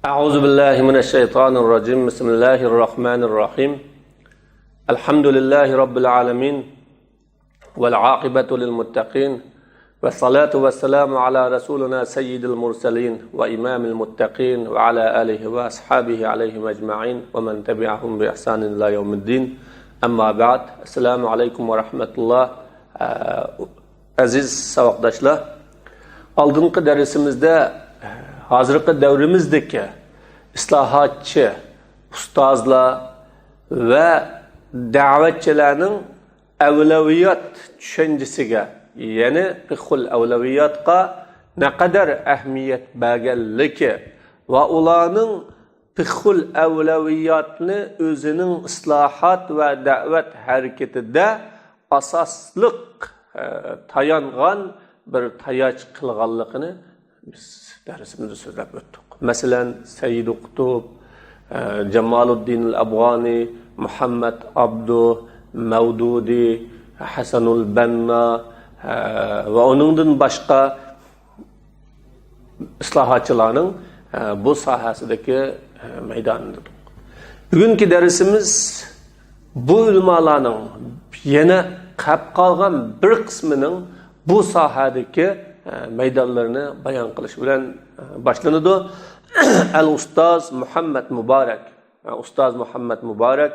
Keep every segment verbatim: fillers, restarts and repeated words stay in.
أعوذ بالله من الشيطان الرجيم. بسم الله الرحمن الرحيم. الحمد لله رب العالمين. والعاقبة للمتقين. والصلاة والسلام على رسولنا سيد المرسلين وإمام المتقين وعلى آله وأصحابه عليهم أجمعين ومن تبعهم بإحسان إلى يوم الدين. أما بعد. السلام عليكم ورحمة الله. ئەزىز ساۋاقداشلار، ئالدىنقى دەرسىمىزدە ھازىرقى دەۋرىمىزدىكى ئىسلاھاتچى ئۇستازلار ۋە دەۋەتچىلەرنىڭ ئەۋلەۋىيات چۈشەنچىسىگە، يەنى پىقھۇل ئەۋلەۋىياتقا نەقەدەر ئەھمىيەت بەرگەنلىكى ۋە ئۇلارنىڭ پىقھۇل ئەۋلەۋىياتنى ئۆزىنىڭ ئىسلاھات ۋە دەۋەت ھەرىكىتىدە ئاساسلىق، ئە، تايانغان بىر تاياچ قىلغانلىقىنى بىز دەرسىمىزدە سۆزلەپ ئۆتتۇق. مەسىلەن، سەييىدى قۇتۇب، ئە، جامالۇددىنىل ئەفغانى، مۇھەممەد ئابدۇ، مەۋدۇدى، ھەسەنۇل بەننا، ئە، ۋە ئۇنىڭدىن باشقا ئىسلاھاتچىلارنىڭ، ئە، بۇ ساھەسىدىكى، ئە، مەيدانىدا. بۈگۈنكى دەرسىمىز بۇ ئۆلىمالارنىڭ يەنە قېلىپ قالغان بىر قىسمىنىڭ بۇ ساھەدىكى، ئە، مەيدانلىرىنى بايان قىلىش بىلەن، ئە، باشلىنىدۇ. ئەل ئۇستاز مۇھەممەد مۇبارەك. ئۇستاز مۇھەممەد مۇبارەك،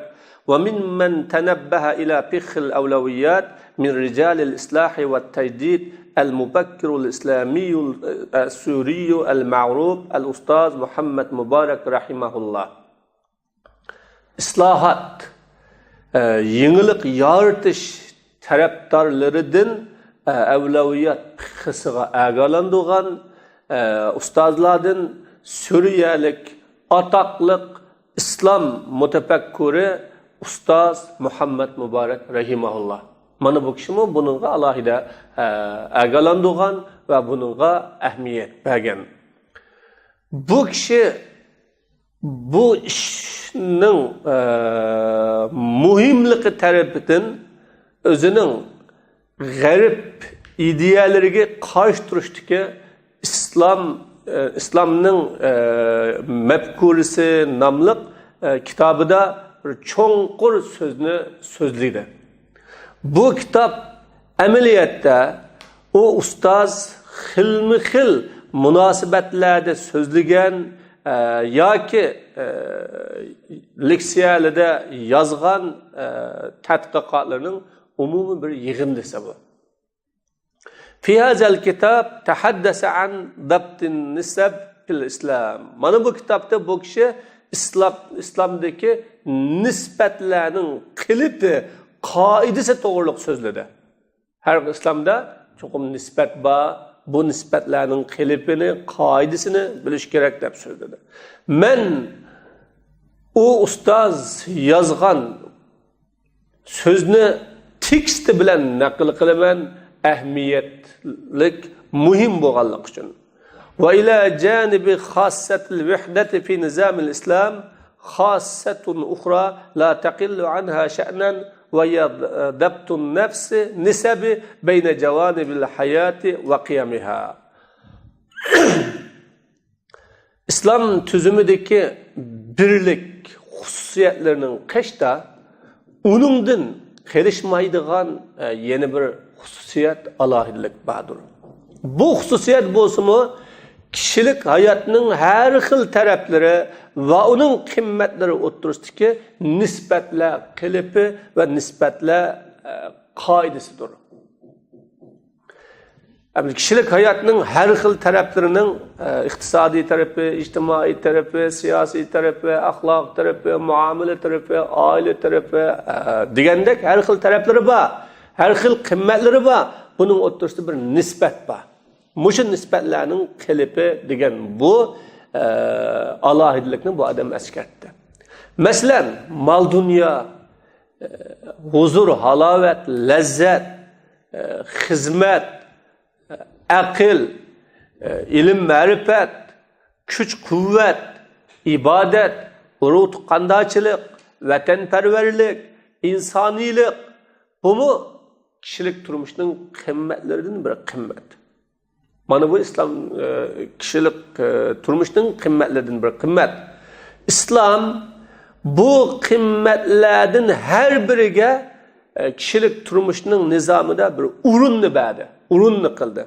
وممن تنبه إلى فقه الأولويات من رجال الإصلاح والتجديد المفكر الإسلامي السوري المعروف الأستاذ محمد مبارك رحمه الله. ئىسلاھات، ئە، يېڭىلىق يارىتىش تەرەپدارلىرىدىن، ئە، ئەۋلەۋىيات پىقھىسىغا ئاگاھلاندۇرغان، ئە، ئۇستازلاردىن سۈرىيەلىك ئاتاقلىق ئىسلام مۇتەپەككۇرى ئۇستاز مۇھەممەد مۇبارەك رەھىمەھۇللا. مانا بۇ كىشىمۇ بۇنىڭغا ئالاھىدە، ئە، ئاگاھلاندۇرغان ۋە بۇنىڭغا ئەھمىيەت بەرگەن. بۇ كىشى بۇ ئىشنىڭ، ئە، مۇھىملىقى تەرىپىدىن ئۆزىنىڭ غەرب ئىدىيەلىرىگە قارشى تۇرۇشتىكى ئىسلام، ئە، ئىسلامنىڭ، ئە، مەپكۇرىسى ناملىق، ئە، كىتابىدا بىر چوڭقۇر سۆزنى سۆزلىدى. بۇ كىتاب ئەمەلىيەتتە ئۇ ئۇستاز خىلمۇ خىل مۇناسىۋەتلەردە سۆزلىگەن، ئە، ياكى، ئە، لېكسىيەلىدە يازغان، ئە، تەتقىقاتلىرىنىڭ ئومۇمىي بىر يىغىندىسى بۇ. في هذا الكتاب تحدث عن ضبط النسب في الإسلام. مانا بۇ كىتابتا بۇ كىشى ئىسلام، ئىسلامدىكى نىسبەتلەرنىڭ قېلىپى، قائىدىسى توغرۇلۇق سۆزلىدى. ھەر ئىسلامدا چوقۇم نىسبەت بار، بۇ نىسبەتلەرنىڭ قېلىپىنى، قائىدىسىنى بىلىش كېرەك دەپ سۆزلىدى. مەن ئۇ ئۇستاز يازغان سۆزنى تېكىستى بىلەن نەقىل قىلىمەن، ئەھمىيەتلىك، مۇھىم بولغانلىقى ئۈچۈن. وإلى جانب خاصة الوحدة في نظام الإسلام خاصة أخرى لا تقل عنها شأنا وهي ضبط النفس، نسب، بين جوانب الحياة وقيمها. ئىسلام تۈزۈمىدىكى بىرلىك خۇسۇسىيەتلىرىنىڭ قېشىدا ئۇنىڭدىن قېلىشمايدىغان، ئە، يەنە بىر خۇسۇسىيەت، ئالاھىدىلىك باردۇر. بۇ خۇسۇسىيەت بولسىمۇ كىشىلىك ھاياتنىڭ ھەر خىل تەرەپلىرى ۋە ئۇنىڭ قىممەتلىرى ئوتتۇرىسىدىكى نىسبەتلەر قېلىپى ۋە نىسبەتلەر، ئە، قائىدىسىدۇر. ئەمدى كىشىلىك ھاياتنىڭ ھەر خىل تەرەپلىرىنىڭ، ئە، ئىقتىسادىي تەرىپى، ئىجتىمائىي تەرىپى، سىياسىي تەرىپى، ئەخلاق تەرىپى، مۇئامىلە تەرىپى، ئائىلە تەرىپى، ئە، دېگەندەك ھەر خىل تەرەپلىرى بار، ھەر خىل قىممەتلىرى بار. بۇنىڭ ئوتتۇرىسىدا بىر نىسبەت بار. مۇشۇ نىسبەتلەرنىڭ قېلىپى دېگەن بۇ، ئە، ئالاھىدىلىكنى بۇ ئادەم ئەسكەرتتى. مەسىلەن، مال-دۇنيا، ئە، ھۇزۇر، ھالاۋەت، لەززەت، ئە، خىزمەت، ئەقىل، ئىلىم-مەرىپەت، كۈچ-قۇۋۋەت، ئىبادەت، ئۇرۇق-تۇغقاندارچىلىق، ۋەتەنپەرۋەرلىك، ئىنسانىيلىق، بۇمۇ كىشىلىك تۇرمۇشنىڭ قىممەتلىرىدىن بىر قىممەت. مانا بۇ ئىسلام، ئە، كىشىلىك، ئە، تۇرمۇشنىڭ قىممەتلىرىدىن بىر قىممەت. ئىسلام بۇ قىممەتلەردىن ھەر بىرىگە، ئە، كىشىلىك تۇرمۇشنىڭ نىزامىدا بىر ئورۇننى بەردى، ئورۇننى قىلدى.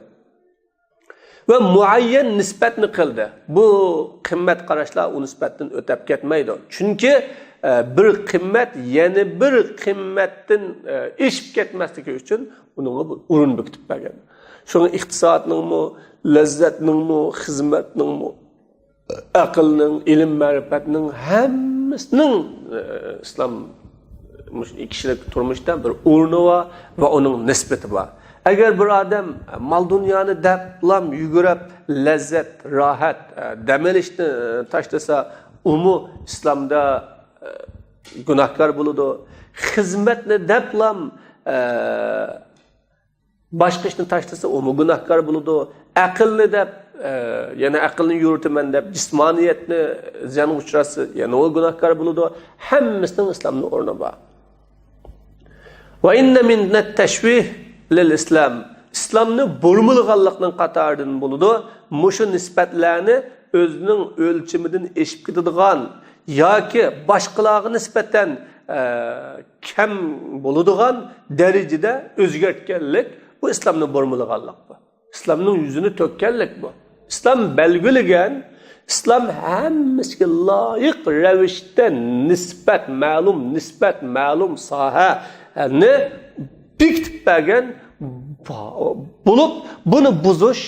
ۋە مۇئەييەن نىسبەتنى قىلدى. بۇ قىممەت قاراشلار ئۇ نىسبەتتىن ئۆتەپ كەتمەيدۇ. چۈنكى، ئە، بىر قىممەت يەنە بىر قىممەتتىن، ئە، ئېشىپ كەتمەسلىكى ئۈچۈن ئۇنىڭغا بىر ئورۇن بېكىتىپ بەرگەن. شۇڭا ئىقتىسادنىڭمۇ، لەززەتنىڭمۇ، خىزمەتنىڭمۇ، ئەقىلنىڭ، ئىلىم-مەرىپەتنىڭ ھەممىسىنىڭ، ئە، ئىسلام مۇش-، كىشىلىك تۇرمۇشتا بىر ئورنى بار ۋە ئۇنىڭ نىسبىتى بار. ئەگەر بىر ئادەم مال-دۇنيانى دەپلام يۈگۈرۈپ، لەززەت، راھەت، ئە، دەم ئېلىشنى، ئە، تاشلىسا، ئۇمۇ ئىسلامدا، ئە، گۇناھكار بولىدۇ. خىزمەتنى دەپلام، ئە، باشقا ئىشنى تاشلىسا، ئۇمۇ گۇناھكار بولىدۇ. ئەقىلنى دەپ، ئە، يەنە ئەقىلنى يورۇتىمەن دەپ، جىسمانىيەتنى زىيانغا ئۇچراتسا، يەنە ئۇ گۇناھكار بولىدۇ. ھەممىسىنىڭ ئىسلامدا ئورنى بار. ۋە ئىننە مىنەت تەشۋىھ لىل ئىسلام. ئىسلامنى بۇرمىلىغانلىقنىڭ قاتارىدىن بولىدۇ. مۇشۇ نىسبەتلەرنى ئۆزىنىڭ ئۆلچىمىدىن ئېشىپ كېتىدىغان ياكى باشقىلارغا نىسبەتەن، ئە، كەم بولىدىغان دەرىجىدە ئۆزگەرتكەنلىك، بۇ ئىسلامنى بۇرمىلىغانلىق بۇ. ئىسلامنىڭ يۈزىنى تۆككەنلىك بۇ. ئىسلام بەلگىلىگەن، ئىسلام ھەممىسىگە لايىق رەۋىشتە نىسبەت، مەلۇم نىسبەت، مەلۇم ساھەنى بېكىتىپ بەرگەن بولۇپ، بۇنى بۇزۇش،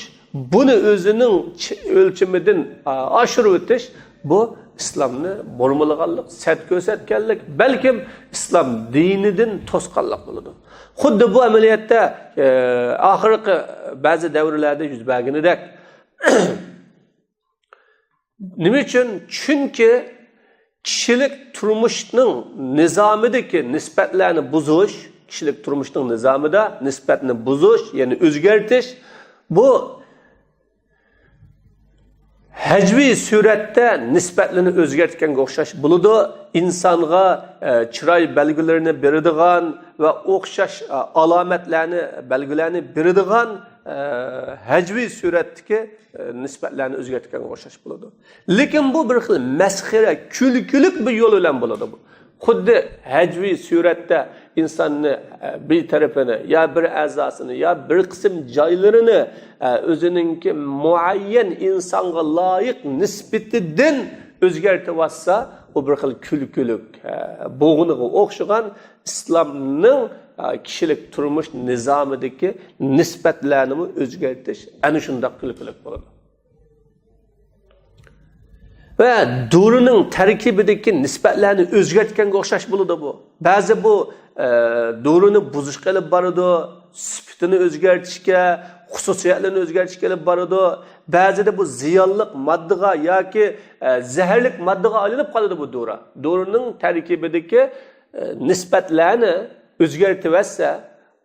بۇنى ئۆزىنىڭ چ-، ئۆلچىمىدىن، ئا، ئاشۇرۇۋېتىش، بۇ ئىسلامنى بۇرمىلىغانلىق، سەت كۆرسەتكەنلىك، بەلكىم ئىسلام دىنىدىن توسقانلىق بولىدۇ. خۇددى بۇ ئەمەلىيەتتە، ئە، ئاخىرقى بەزى دەۋرلەردە يۈز بەرگىنىدەك. نېمە ئۈچۈن؟ چۈنكى كىشىلىك تۇرمۇشنىڭ نىزامىدىكى نىسبەتلەرنى بۇزۇش، كىشىلىك تۇرمۇشنىڭ نىزامىدا نىسبەتنى بۇزۇش، يەنى ئۆزگەرتىش، بۇ ھەجۋىي سۈرەتتە نىسبەتلىرىنى ئۆزگەرتكەنگە ئوخشاش بولىدۇ. ئىنسانغا، ئە، چىراي بەلگىلىرىنى بېرىدىغان ۋە ئوخشاش، ئە، ئالامەتلەرنى، بەلگىلەرنى بېرىدىغان، ئە، ھەجۋىي سۈرەتتىكى، ئە، نىسبەتلەرنى ئۆزگەرتكەنگە ئوخشاش بولىدۇ. لېكىن بۇ بىر خىل مەسخىرە، كۈلكىلىك بىر يول بىلەن بولىدۇ بۇ. خۇددى ھەجۋىي سۈرەتتە ئىنساننى، ئە، بىر تەرىپىنى يا بىر ئەزاسىنى يا بىر قىسىم جايلىرىنى، ئە، ئۆزىنىڭكى مۇئەييەن ئىنسانغا لايىق نىسبىتىدىن ئۆزگەرتىۋاتسا، ئۇ بىر خىل كۈلكىلىك، ئە، بوغۇنىغا ئوخشىغان ئىسلامنىڭ، ئە، كىشىلىك تۇرمۇش نىزامىدىكى نىسبەتلەرنىمۇ ئۆزگەرتىش ئەنە شۇنداق كۈلكىلىك بولىدۇ. ۋە دورىنىڭ تەركىبىدىكى نىسبەتلەرنى ئۆزگەرتكەنگە ئوخشاش بولىدۇ بۇ. بەزى بۇ، ئە، دورىنى بۇزۇشقا ئېلىپ بارىدۇ، سۈپىتىنى ئۆزگەرتىشكە، خۇسۇسىيەتلىرىنى ئۆزگەرتىشكە ئېلىپ بارىدۇ. بەزىدە بۇ زىيانلىق ماددىغا ياكى، ئە، زەھەرلىك ماددىغا ئايلىنىپ قالىدۇ بۇ دورا. دورىنىڭ تەركىبىدىكى، ئە، نىسبەتلەرنى ئۆزگەرتىۋەتسە،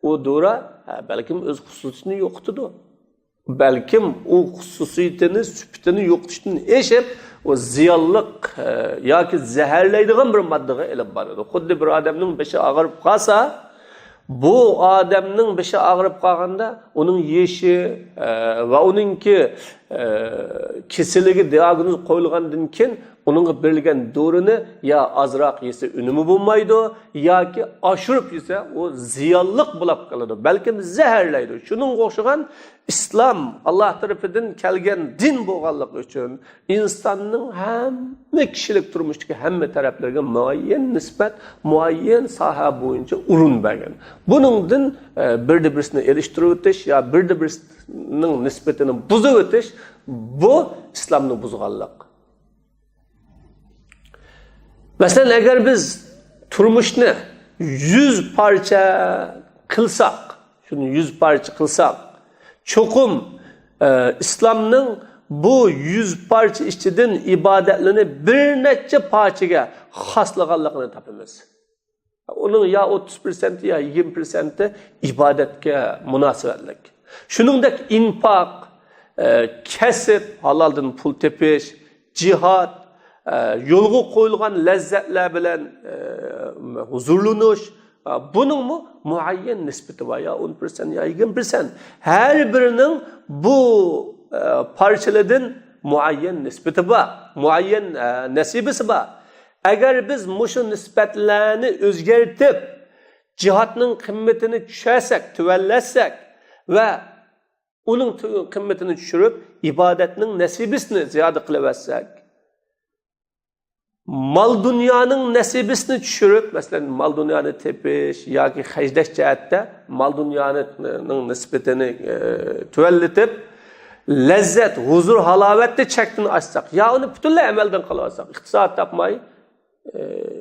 ئۇ دورا، ئە، بەلكىم ئۆز خۇسۇسىيىتىنى يوقىتىدۇ. بەلكىم ئۇ خۇسۇسىيىتىنى، سۈپىتىنى يوقىتىشتىن ئېشىپ، ئۇ زىيانلىق، ئە، ياكى زەھەرلەيدىغان بىر ماددىغا ئېلىپ بارىدۇ. خۇددى بىر ئادەمنىڭ بېشى ئاغرىپ قالسا، بۇ ئادەمنىڭ بېشى ئاغرىپ قالغاندا، ئۇنىڭ يېشى، ئە، ۋە ئۇنىڭكى، ئە، كېسىلىگە دىئاگنوز قويۇلغاندىن كېيىن، ئۇنىڭغا بېرىلگەن دورىنى يا ئازراق يېسە ئۈنۈمى بولمايدۇ، ياكى ئاشۇرۇپ يېسە ئۇ زىيانلىق بولاپ قالىدۇ، بەلكىم زەھەرلەيدۇ. شۇنىڭغا ئوخشىغان ئىسلام، ئاللاھ تەرىپىدىن كەلگەن دىن بولغانلىقى ئۈچۈن ئىنساننىڭ ھەممە كىشىلىك تۇرمۇشتىكى ھەممە تەرەپلىرىگە مۇئەييەن نىسبەت، مۇئەييەن ساھە بويىچە ئورۇن بەرگەن. بۇنىڭدىن، ئە، بىردە بىرسىنى ئېلىشتۇرۇۋېتىش يا بىردە بىرسىنىڭ نىسبىتىنى بۇزۇۋېتىش، بۇ ئىسلامنى بۇزغانلىق. مەسىلەن، ئەگەر بىز تۇرمۇشنى يۈز پارچە قىلساق، شۇنى يۈز پارچە قىلساق، چوقۇم، ئە، ئىسلامنىڭ بۇ يۈز پارچە ئىچىدىن ئىبادەتلىرىنى بىر نەچچە پارچىگە خاسلىغانلىقىنى تاپىمىز. ئۇنىڭ يا ئوتتۇز پىرسەنتى يا يىگىرمە پىرسەنتى ئىبادەتكە مۇناسىۋەتلىك. شۇنىڭدەك ئىنپاق، ئە، كەسىپ، ھالالدىن پۇل تېپىش، جىھاد، ئە، يولغا قويۇلغان لەززەتلەر بىلەن، ئە، ھۇزۇرلىنىش، بۇنىڭمۇ مۇئەييەن نىسبىتى بار، يا ئون پىرسەنت، يا يىگىرمە پىرسەنت. ھەر بىرىنىڭ بۇ، ئە، پارچىلىدىن مۇئەييەن نىسبىتى بار، مۇئەييەن، ئە، نەسىبىسى بار. ئەگەر بىز مۇشۇ نىسبەتلەرنى ئۆزگەرتىپ، جىھادنىڭ قىممىتىنى چۈشەرسەك، تۆۋەنلەتسەك ۋە ئۇنىڭ تۆ-، قىممىتىنى چۈشۈرۈپ، ئىبادەتنىڭ نەسىبىسىنى زىيادە قىلىۋەتسەك، مال-دۇنيانىڭ نەسىبىسىنى چۈشۈرۈپ، مەسىلەن، مال-دۇنيانى تېپىش ياكى خەجلەش جەھەتتە مال-دۇنيانىڭ نىسبىتىنى، ئە، تۆۋەنلىتىپ، لەززەت، ھۇزۇر-ھالاۋەتنى چەكتىن ئاشساق، يا ئۇنى پۈتۈنلەي ئەمەلدىن قىلىۋالساق، ئىقتىساد تاپماي،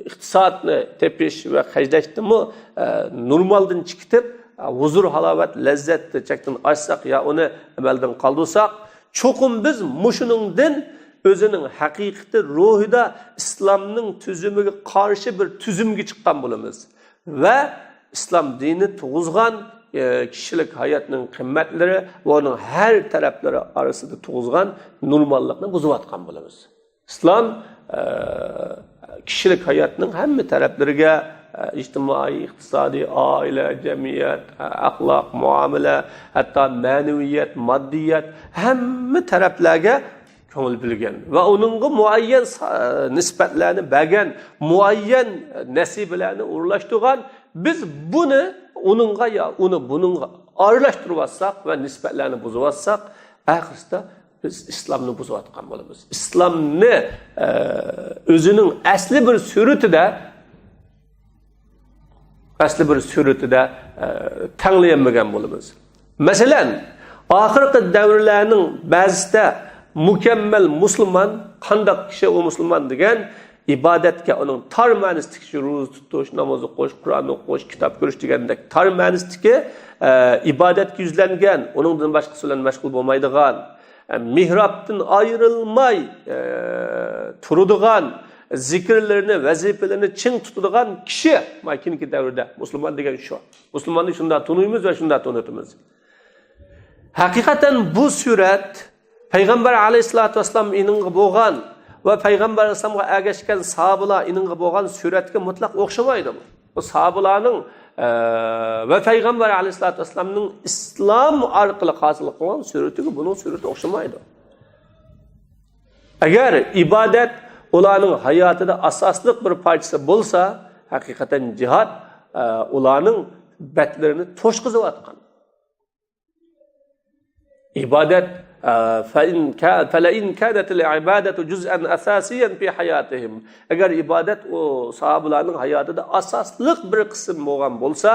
ئىقتىسادنى تېپىش ۋە خەجلەشنىمۇ، ئە، نورمالدىن چىقىتىپ، ئە، ھۇزۇر-ھالاۋەت، لەززەتنى چەكتىن ئاشساق يا ئۇنى ئەمەلدىن قالدۇرساق، چوقۇم بىز مۇشۇنىڭدىن ئۆزىنىڭ ھەقىقىتى روھىدا ئىسلامنىڭ تۈزۈمىگە قارشى بىر تۈزۈمگە چىققان بولىمىز ۋە ئىسلام دىنى تۇغۇزغان، ئە، كىشىلىك ھاياتنىڭ قىممەتلىرى ۋە ئۇنىڭ ھەر تەرەپلىرى ئارىسىدا تۇغۇزغان نورماللىقنى بۇزۇۋاتقان بولىمىز. ئىسلام، ئە، كىشىلىك ھاياتنىڭ ھەممە تەرەپلىرىگە، ئە، ئىجتىمائىي، ئىقتىسادىي، ئائىلە، جەمئىيەت، ئە، ئەخلاق، مۇئامىلە، ھەتتا مەنىۋىيەت، ماددىيەت، ھەممە تەرەپلەرگە كۆڭۈل بۆلگەن ۋە ئۇنىڭغا مۇئەييەن سا-، نىسبەتلەرنى بەرگەن، مۇئەييەن نەسىبىلەرنى ئورۇنلاشتۇرغان. بىز بۇنى ئۇنىڭغا يا ئۇنى بۇنىڭغا ئارىلاشتۇرۇۋاتساق ۋە نىسبەتلەرنى بۇزۇۋاتساق، ئاخىرسىدا بىز ئىسلامنى بۇزۇۋاتقان بولىمىز. ئىسلامنى، ئە، ئۆزىنىڭ ئەسلى بىر سۈرىتىدە، ئەسلى بىر سۈرىتىدە، ئە، تەڭلىيەلمىگەن بولىمىز. مەسىلەن، ئاخىرقى دەۋرلەرنىڭ بەزىسىدە مۇكەممەل مۇسۇلمان، قانداق كىشى ئۇ مۇسۇلمان دېگەن، ئىبادەتكە ئۇنىڭ تار مەنىسىدىكى روزا تۇتۇش، ناماز ئوقۇش، قۇرئان ئوقۇش، كىتاب كۆرۈش دېگەندەك تار مەنىسىدىكى، ئە، ئىبادەتكە يۈزلەنگەن، ئۇنىڭدىن باشقىسى بىلەن مەشغۇل بولمايدىغان، ئە، مېھرابتىن ئايرىلماي، ئە، تۇرىدىغان، زىكىرلىرىنى، ۋەزىپىلىرىنى چىڭ تۇتىدىغان كىشى، مانا كېيىنكى دەۋردە مۇسۇلمان دېگەن شۇ. مۇسۇلماننى شۇنداق تونۇيمىز ۋە شۇنداق تونۇتىمىز. ھەقىقەتەن بۇ سۈرەت پەيغەمبەر ئەلەيھىسسالاتۇ ۋەسسالام ئېنىڭغا بولغان ۋە پەيغەمبەر ئەلەيھىسسالامغا ئەگەشكەن ساھابىلار ئېنىڭغا بولغان سۈرەتكە مۇتلەق ئوخشىمايدۇ. بۇ ساھابىلارنىڭ، ئە، ۋە پەيغەمبەر ئەلەيھىسسالاتۇ ۋەسسالامنىڭ ئىسلام ئارقىلىق ھاسىل قىلغان سۈرىتىگە بۇنىڭ سۈرىتى ئوخشىمايدۇ. ئەگەر ئىبادەت ئۇلارنىڭ ھاياتىدا ئاساسلىق بىر پارچىسى بولسا، ھەقىقەتەن جىھاد، ئە، ئۇلارنىڭ بەتلىرىنى توشقۇزۇۋاتقان. ئىبادەت، ئە، فەئىن كا-، فەلەئىن كانەتىل ئىبادەتۇ جۇزئەن ئەساسىيەن فى ھاياتىھىم. ئەگەر ئىبادەت ئۇ ساھابىلارنىڭ ھاياتىدا ئاساسلىق بىر قىسىم بولغان بولسا،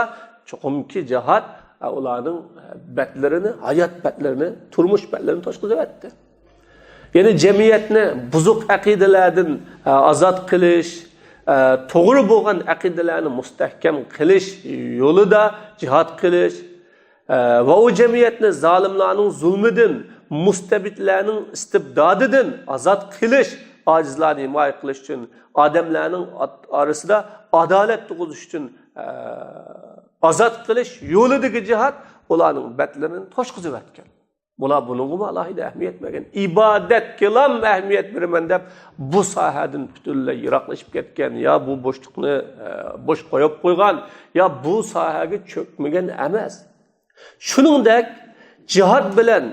چوقۇمكى جىھاد، ئە، ئۇلارنىڭ بەتلىرىنى، ھايات بەتلىرىنى، تۇرمۇش بەتلىرىنى توشقۇزۇۋەتتى. يەنى جەمئىيەتنى بۇزۇق ئەقىدىلەردىن، ئە، ئازاد قىلىش، ئە، توغرا بولغان ئەقىدىلەرنى مۇستەھكەم قىلىش يولىدا جىھاد قىلىش، ئە، ۋە ئۇ جەمئىيەتنى زالىملارنىڭ زۇلمىدىن، مۇستەبىتلەرنىڭ ئىستىبدادىدىن ئازاد قىلىش، ئاجىزلارنى ھىمايە قىلىش ئۈچۈن، ئادەملەرنىڭ ئات-، ئارىسىدا ئادالەت تۇغۇزۇش ئۈچۈن، ئە، ئازاد قىلىش يولىدىكى جىھاد ئۇلارنىڭ بەتلىرىنى توشقۇزۇۋەتكەن. بۇلار بۇنىڭغىمۇ ئالاھىدە ئەھمىيەت بەرگەن. ئىبادەتكىلا ئەھمىيەت بېرىمەن دەپ، بۇ ساھەدىن پۈتۈنلەي يىراقلىشىپ كەتكەن، يا بۇ بوشلۇقنى، ئە، بوش قويۇپ قويغان، يا بۇ ساھەگە چۆكمىگەن ئەمەس. شۇنىڭدەك، جىھاد بىلەن،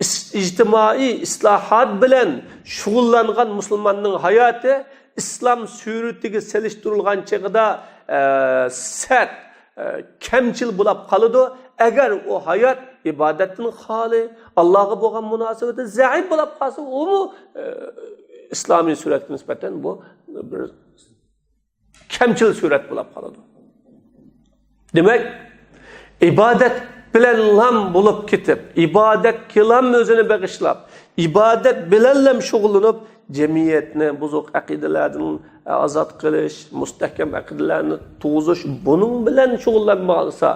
ئىس-، ئىجتىمائىي ئىسلاھات بىلەن شۇغۇللانغان مۇسۇلماننىڭ ھاياتى ئىسلام سۈرىتىگە سېلىشتۇرۇلغان چېغىدا، ئە، سەت، ئە، كەمچىل بولاپ قالىدۇ. ئەگەر ئۇ ھايات ئىبادەتتىن خالىي، ئاللاغا بولغان مۇناسىۋىتى زەئىپ بولاپ قالسا، ئۇمۇ، ئە، ئىسلامىي سۈرەتكە نىسبەتەن بۇ بىر كەمچىل سۈرەت بولاپ قالىدۇ. دېمەك، ئىبادەت بىلەنلا بولۇپ كېتىپ، ئىبادەتكىلا ئۆزىنى بېغىشلاپ، ئىبادەت بىلەنلا شۇغۇللىنىپ، جەمئىيەتنى بۇزۇق ئەقىدىلەردىن ئازاد قىلىش، مۇستەھكەم ئەقىدىلەرنى تۇغۇزۇش، بۇنىڭ بىلەن شۇغۇللانمىغانسا،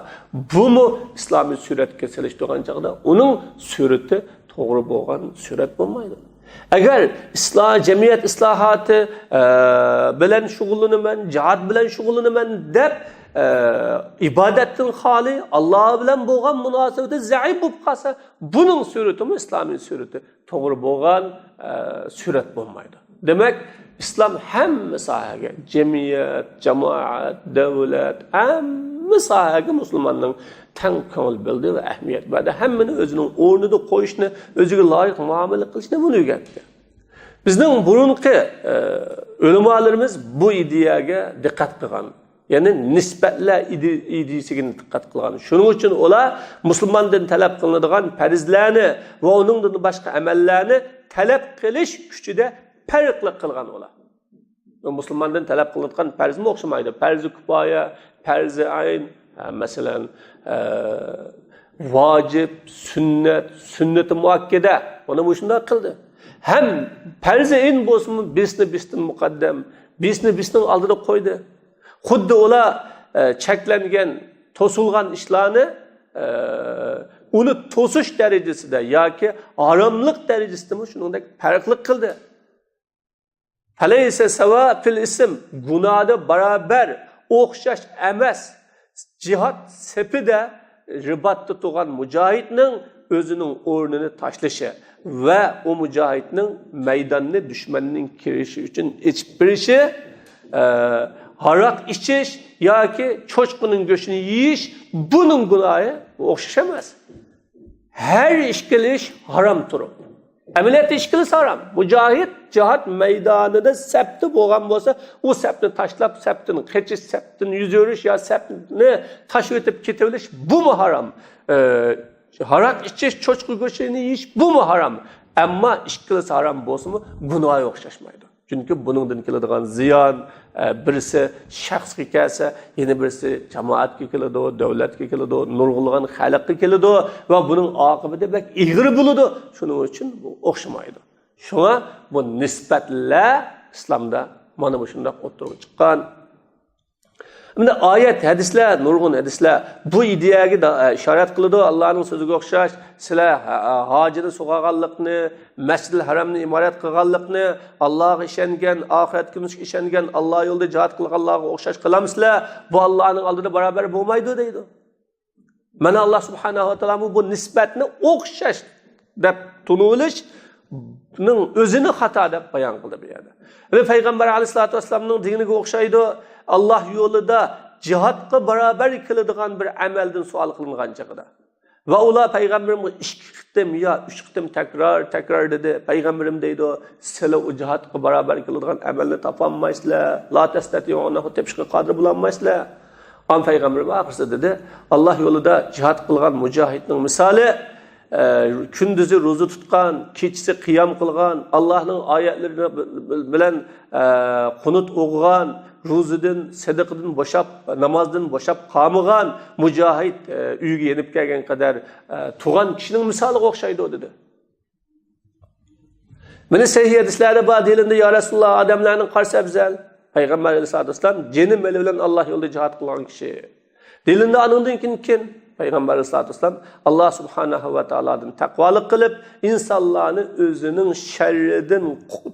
بۇمۇ ئىسلامىي سۈرەتكە سېلىشتۇرغان چاغدا ئۇنىڭ سۈرىتى توغرا بولغان سۈرەت بولمايدۇ. ئەگەر ئىسلا-، جەمئىيەت ئىسلاھاتى، ئە، بىلەن شۇغۇللىنىمەن، جىھاد بىلەن شۇغۇللىنىمەن دەپ، ئە، ئىبادەتتىن خالىي، ئاللا بىلەن بولغان مۇناسىۋىتى زەئىپ بولۇپ قالسا، بۇنىڭ سۈرىتىمۇ ئىسلامىي سۈرىتى توغرا بولغان، ئە، سۈرەت بولمايدۇ. دېمەك، ئىسلام ھەممە ساھەگە، جەمئىيەت، جامائەت، دۆلەت، ھەممە ساھەگە مۇسۇلماننىڭ تەڭ كۆڭۈل بۆلدى ۋە ئەھمىيەت بەردى. ھەممىنى ئۆزىنىڭ ئورنىدا قويۇشنى، ئۆزىگە لايىق مۇئامىلە قىلىشنى بۇنى ئۆگەتتى. بىزنىڭ بۇرۇنقى، ئە، ئۆلىمالىرىمىز بۇ ئىدىيەگە دىققەت قىلغان. يەنى نىسبەتلەر ئىدى-، ئىدىيىسىگە دىققەت قىلغان. شۇنىڭ ئۈچۈن ئۇلار مۇسۇلماندىن تەلەپ قىلىنىدىغان پەرزلەرنى ۋە ئۇنىڭدىن باشقا ئەمەللەرنى تەلەپ قىلىش كۈچىدە پەرقلىق قىلغان ئۇلار. مۇسۇلماندىن تەلەپ قىلىنىدىغان پەرزمۇ ئوخشىمايدۇ. پەرزى كۇپايە، پەرزى ئەين، ھە، مەسىلەن، ئە، ۋاجىپ، سۈننەت، سۈننىتى مۇئەككەدە. مانا مۇشۇنداق قىلدى. ھەم پەرزى ئەين بولسىمۇ، بىرسىنى بىرسىدىن مۇقەددەم، بىرسىنى بىرسىنىڭ ئالدىدا قويدى. خۇددى ئۇلار، ئە، چەكلەنگەن، توسۇلغان ئىشلارنى، ئە، ئۇنى توسۇش دەرىجىسىدە ياكى ھاراملىق دەرىجىسىدىمۇ شۇنىڭدەك پەرقلىق قىلدى. فەلەيسە سەۋا فىل ئىسم، گۇناھدا بارابەر، ئوخشاش ئەمەس. جىھاد سېپىدە رىباتتا تۇرغان مۇجاھىدنىڭ ئۆزىنىڭ ئورنىنى تاشلىشى ۋە ئۇ مۇجاھىدنىڭ مەيداننى دۈشمەننىڭ كىرىشى ئۈچۈن ئېچىپ بېرىشى، ئە، ھاراق ئىچىش ياكى چوشقىنىڭ گۆشىنى يېيىش، بۇنىڭ گۇناھى ئوخشاش ئەمەس. ھەر ئىككىلى ئىش ھارام تۇرۇپ. ئەمەلىيەتتە ئىككىلىسى ھارام. مۇجاھىد جىھاد مەيدانىدا سەپتە بولغان بولسا، ئۇ سەپنى تاشلاپ، سەپتىن قېچىش، سەپتىن يۈز ئۆرۈش يا سەپنى تاشلىۋېتىپ كېتىۋېلىش، بۇمۇ ھارام. ئى، ھاراق ئىچىش، چوشقا گۆشىنى يېيىش، بۇمۇ ھارام. ئەمما ئىككىلىسى ھارام بولسىمۇ، گۇناھى ئوخشاشمايدۇ. چۈنكى بۇنىڭدىن كېلىدىغان زىيان، ئە، بىرسى شەخسكە كەلسە، يەنە بىرسى جامائەتكە كېلىدۇ، دۆلەتكە كېلىدۇ، نۇرغۇنلىغان خەلققە كېلىدۇ ۋە بۇنىڭ ئاقىۋىتى بەك ئېغىر بولىدۇ. شۇنىڭ ئۈچۈن بۇ ئوخشىمايدۇ. شۇڭا بۇ نىسبەتلەر ئىسلامدا مانا مۇشۇنداق ئوتتۇرىغا چىققان. مۇنداق ئايەت، ھەدىسلەر، نۇرغۇن ھەدىسلەر بۇ ئىدىيەگە دا-، ئىشارەت قىلىدۇ. ئاللانىڭ سۆزىگە ئوخشاش، سىلەر ھا-، ھاجىنى سۇغارغانلىقنى، مەسجىدىل ھەرەمنى ئىمارەت قىلغانلىقنى، ئاللاغا ئىشەنگەن، ئاخىرەت كۈنىگە ئىشەنگەن، ئاللا يولىدا جىھاد قىلغانلارغا ئوخشاش قىلامسىلەر؟ بۇ ئاللانىڭ ئالدىدا باراۋەر بولمايدۇ دەيدۇ. مانا ئاللا سۇبھانەھۇ ۋە تائالامۇ بۇ نىسبەتنى ئوخشاش دەپ تونۇۋېلىشنىڭ ئۆزىنى خاتا دەپ بايان قىلدى بۇ يەردە. ۋە پەيغەمبەر ئەلەيھىسسالاتۇ ۋەسسالامنىڭ دېگىنىگە ئوخشايدۇ، ئاللا يولىدا جىھادقا باراۋەر كېلىدىغان بىر ئەمەلدىن سوئال قىلىنغان چېغىدا. ۋە ئۇلار پەيغەمبىرىمگە ئىككى قېتىم يا ئۈچ قېتىم تەكرار، تەكرار دېدى. پەيغەمبىرىم دەيدۇ، سىلەر ئۇ جىھادقا باراۋەر كېلىدىغان ئەمەلنى تاپالمايسىلەر. لا تەستەتىئۇنەھۇ، تېپىشقا قادىر بولالمايسىلەر. ئەمما پەيغەمبىرىم ئاخىرسىدا دېدى، ئاللا يولىدا جىھاد قىلغان مۇجاھىدنىڭ مىسالى، ئە، كۈندۈزى روزا تۇتقان، كېچىسى قىيام قىلغان، ئاللانىڭ ئايەتلىرى بىلەن، ئە، قۇنۇت ئوقۇغان، روزىدىن، سەدىقىدىن بوشاپ، نامازدىن بوشاپ قالمىغان مۇجاھىد، ئە، ئۆيىگە يېنىپ كەلگەن قەدەر، ئە، تۇغان كىشىنىڭ مىسالىغا ئوخشايدۇ، دېدى. مانا سەھىھ ھەدىسلەردە بار، دېيىلىندى، يا رەسۇلاللا، ئادەملەرنىڭ قارىسى ئەۋزەل. پەيغەمبەر ئەلەيھىسسالاتۇ ۋەسسالام جېنى مېلى بىلەن ئاللا يولىدا جىھاد قىلغان كىشى. دېيىلىندى، ئانىڭدىن كېيىن كىم؟ پەيغەمبەر ئەلەيھىسسالاتۇ ۋەسسالام، ئاللا سۇبھانەھۇ ۋە تائالادىن تەقۋالىق قىلىپ، ئىنسانلارنى ئۆزىنىڭ شەررىدىن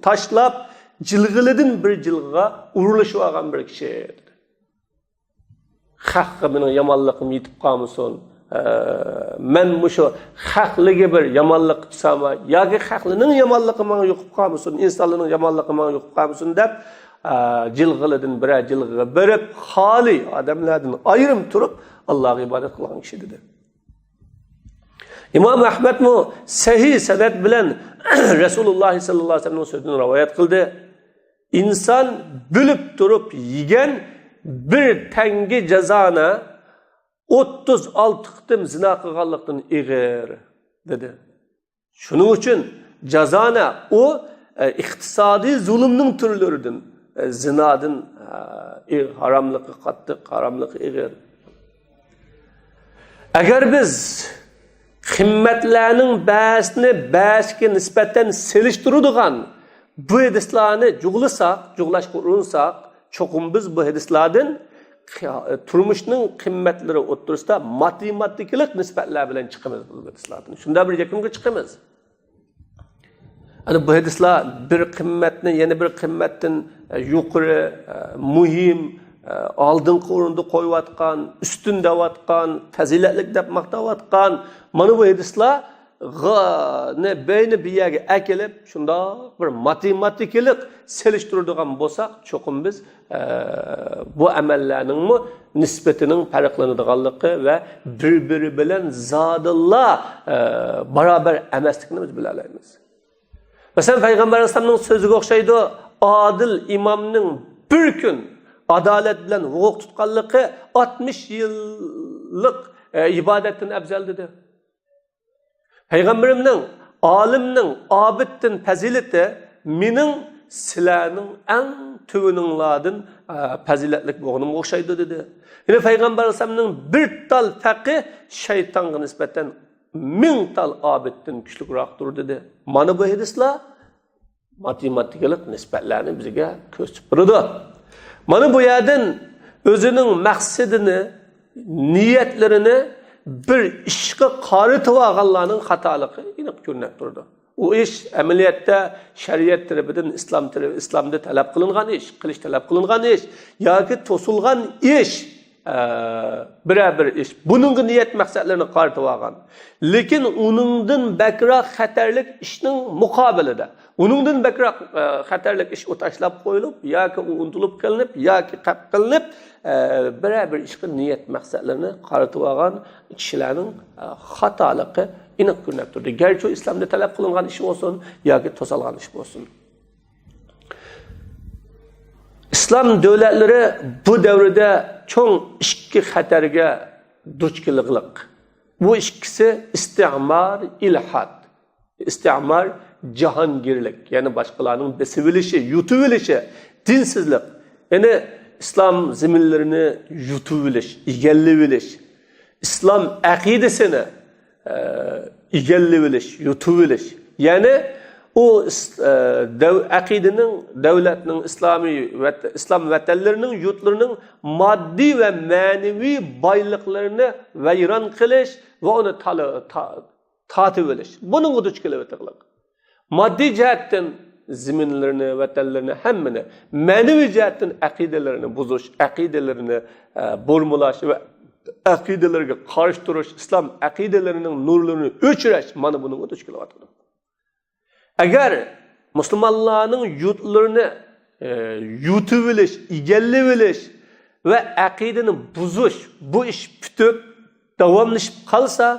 تاشلاپ، جىلغىلىدىن بىر جىلغىغا ئورۇنلىشىۋالغان بىر كىشى. خەققە مېنىڭ يامانلىقىم يېتىپ قالمىسۇن. ئە، مەن مۇشۇ خەقلىگە بىر يامانلىق قىلسام ياكى خەقلىنىڭ يامانلىقى ماڭا يۇقۇپ قالمىسۇن، ئىنسانلارنىڭ يامانلىقى ماڭا يۇقۇپ قالمىسۇن دەپ، ئە، جىلغىلىدىن بىرەر جىلغىغا بېرىپ، خالىي ئادەملەردىن ئايرىم تۇرۇپ، ئاللاغا ئىبادەت قىلغان كىشى دېدى. ئىمام ئەھمەدمۇ سەھىھ سەنەد بىلەن رەسۇلۇللاھ سەللەللاھۇ ئەلەيھى ۋەسەللەمنىڭ سۆزىدىن رىۋايەت قىلدى. ئىنسان بىلىپ تۇرۇپ يېگەن بىر تەڭگە جازانە ئوتتۇز ئالتە قېتىم زىنا قىلغانلىقتىن ئېغىر، دېدى. شۇنىڭ ئۈچۈن جازانە ئۇ، ئە، ئىقتىسادىي زۇلۇمنىڭ تۈرلىرىدىن، ئە، زىنادىن، ئە، ئېغ-، ھاراملىقى قاتتىق، ھاراملىقى ئېغىر. ئەگەر بىز قىممەتلەرنىڭ بەزىسىنى بەزىسىگە نىسبەتەن سېلىشتۇرىدىغان بۇ ھەدىسلەرنى جۇغلىساق، جۇغلاشقا ئۇرۇنساق، چوقۇم بىز بۇ ھەدىسلەردىن قى-، تۇرمۇشنىڭ قىممەتلىرى ئوتتۇرىسىدا ماتېماتىكىلىق نىسبەتلەر بىلەن چىقىمىز بۇ ھەدىسلەردىن. شۇنداق بىر يەكۈنگە چىقىمىز. ئەنە بۇ ھەدىسلەر بىر قىممەتنى يەنە بىر قىممەتتىن، ئە، يۇقىرى، ئە، مۇھىم، ئە، ئالدىنقى ئورۇندا قويۇۋاتقان، ئۈستۈن دەۋاتقان، پەزىلەتلىك دەپ ماختاۋاتقان مانا بۇ ھەدىسلەر غنى بينى بىر يەرگە ئەكېلىپ، شۇنداق بىر ماتېماتىكىلىق سېلىشتۇرىدىغان بولساق، چوقۇم بىز، ئە، بۇ ئەمەللەرنىڭمۇ نىسبىتىنىڭ پەرقلىنىدىغانلىقى ۋە بىر-بىرى بىلەن زادىلا، ئە، باراۋەر ئەمەسلىكىنى بىز بىلەلەيمىز. مەسىلەن، پەيغەمبەر ئەلەيھىسسالامنىڭ سۆزىگە ئوخشايدۇ، ئادىل ئىمامنىڭ بىر كۈن ئادالەت بىلەن ھوقۇق تۇتقانلىقى ئاتمىش يىللىق، ئە، ئىبادەتتىن ئەۋزەل، دېدى. پەيغەمبىرىمنىڭ، ئالىمنىڭ، ئابىدتىن پەزىلىتى مېنىڭ سىلەرنىڭ ئەڭ تۆۋىنىڭلاردىن، ئە، پەزىلەتلىك بولغىنىمغا ئوخشايدۇ، دېدى. يەنە پەيغەمبەر ئەلەيھىسسالامنىڭ بىر تال پەقىھ شەيتانغا نىسبەتەن مىڭ تال ئابىدتىن كۈچلۈكراقتۇر، دېدى. مانا بۇ ھەدىسلەر ماتېماتىكىلىق نىسبەتلەرنى بىزگە كۆرسىتىپ بېرىدۇ. مانا بۇ يەردىن ئۆزىنىڭ مەقسىتىنى، نىيەتلىرىنى بىر ئىشقا قارىتىپ ئالغانلارنىڭ خاتالىقى ئېنىق كۆرۈنۈپ تۇرىدۇ. ئۇ ئىش ئەمەلىيەتتە شەرىئەت تەرىپىدىن، ئىسلام تەرىپى، ئىسلامدا تەلەپ قىلىنغان ئىش، قىلىش تەلەپ قىلىنغان ئىش ياكى توسۇلغان ئىش، ئە، بىرەر بىر ئىش، بۇنىڭغا نىيەت مەقسەتلىرىنى قارىتىۋالغان. لېكىن ئۇنىڭدىن بەكرەك خەتەرلىك ئىشنىڭ مۇقابىلىدە، ئۇنىڭدىن بەكرەك، ئە، خەتەرلىك ئىش ئۇ تاشلاپ قويۇلۇپ ياكى ئۇ ئۇنتۇلۇپ قېلىنىپ ياكى قەپ قىلىنىپ، ئە، بىرەر بىر ئىشقا نىيەت مەقسەتلىرىنى قارىتىۋالغان كىشىلەرنىڭ، ئە، خاتالىقى ئېنىق كۆرۈنۈپ تۇرىدۇ. گەرچە ئۇ ئىسلامدا تەلەپ قىلىنغان ئىش بولسۇن ياكى توسالغان ئىش بولسۇن. ئىسلام دۆلەتلىرى بۇ دەۋردە چوڭ ئىككى خەتەرگە دۇچ كېلىدىغانلىق. بۇ ئىككىسى ئىستىمار، ئىلھاد. ئىستىمار جاھانگىرلىك، يەنى باشقىلارنىڭ بېسىۋېلىشى، يۇتۇۋېلىشى، دىنسىزلىق. يەنى ئىسلام زېمىنلىرىنى يۇتۇۋېلىش، ئىگىلىۋېلىش. ئىسلام ئەقىدىسىنى، ئە، ئىگىلىۋېلىش، يۇتۇۋېلىش. يەنى ئۇ ئىس-، ئە، دەۋ-، ئەقىدىنىڭ، دۆلەتنىڭ، ئىسلامىي ۋەت-، ئىسلام ۋەتەنلىرىنىڭ، يۇرتلىرىنىڭ ماددىي ۋە مەنىۋى بايلىقلىرىنى ۋەيران قىلىش ۋە ئۇنى تالا-، تا-، تارتىۋېلىش. بۇنىڭغا دۇچ كېلىۋېتىدىغانلىق. ماددىي جەھەتتىن زېمىنلىرىنى، ۋەتەنلىرىنى، ھەممىنى، مەنىۋى جەھەتتىن ئەقىدىلىرىنى بۇزۇش، ئەقىدىلىرىنى، ئە، بۇرمىلاش ۋە ئەقىدىلىرىگە قارشى تۇرۇش، ئىسلام ئەقىدىلىرىنىڭ نۇرلىرىنى ئۆچۈرۈش، مانا بۇنىڭغا دۇچ كېلىۋاتىدۇ. ئەگەر مۇسۇلمانلارنىڭ يۇرتلىرىنى، ئە، يۇتۇۋېلىش، ئىگىلىۋېلىش ۋە ئەقىدىنى بۇزۇش، بۇ ئىش پۈتۈپ، داۋاملىشىپ قالسا،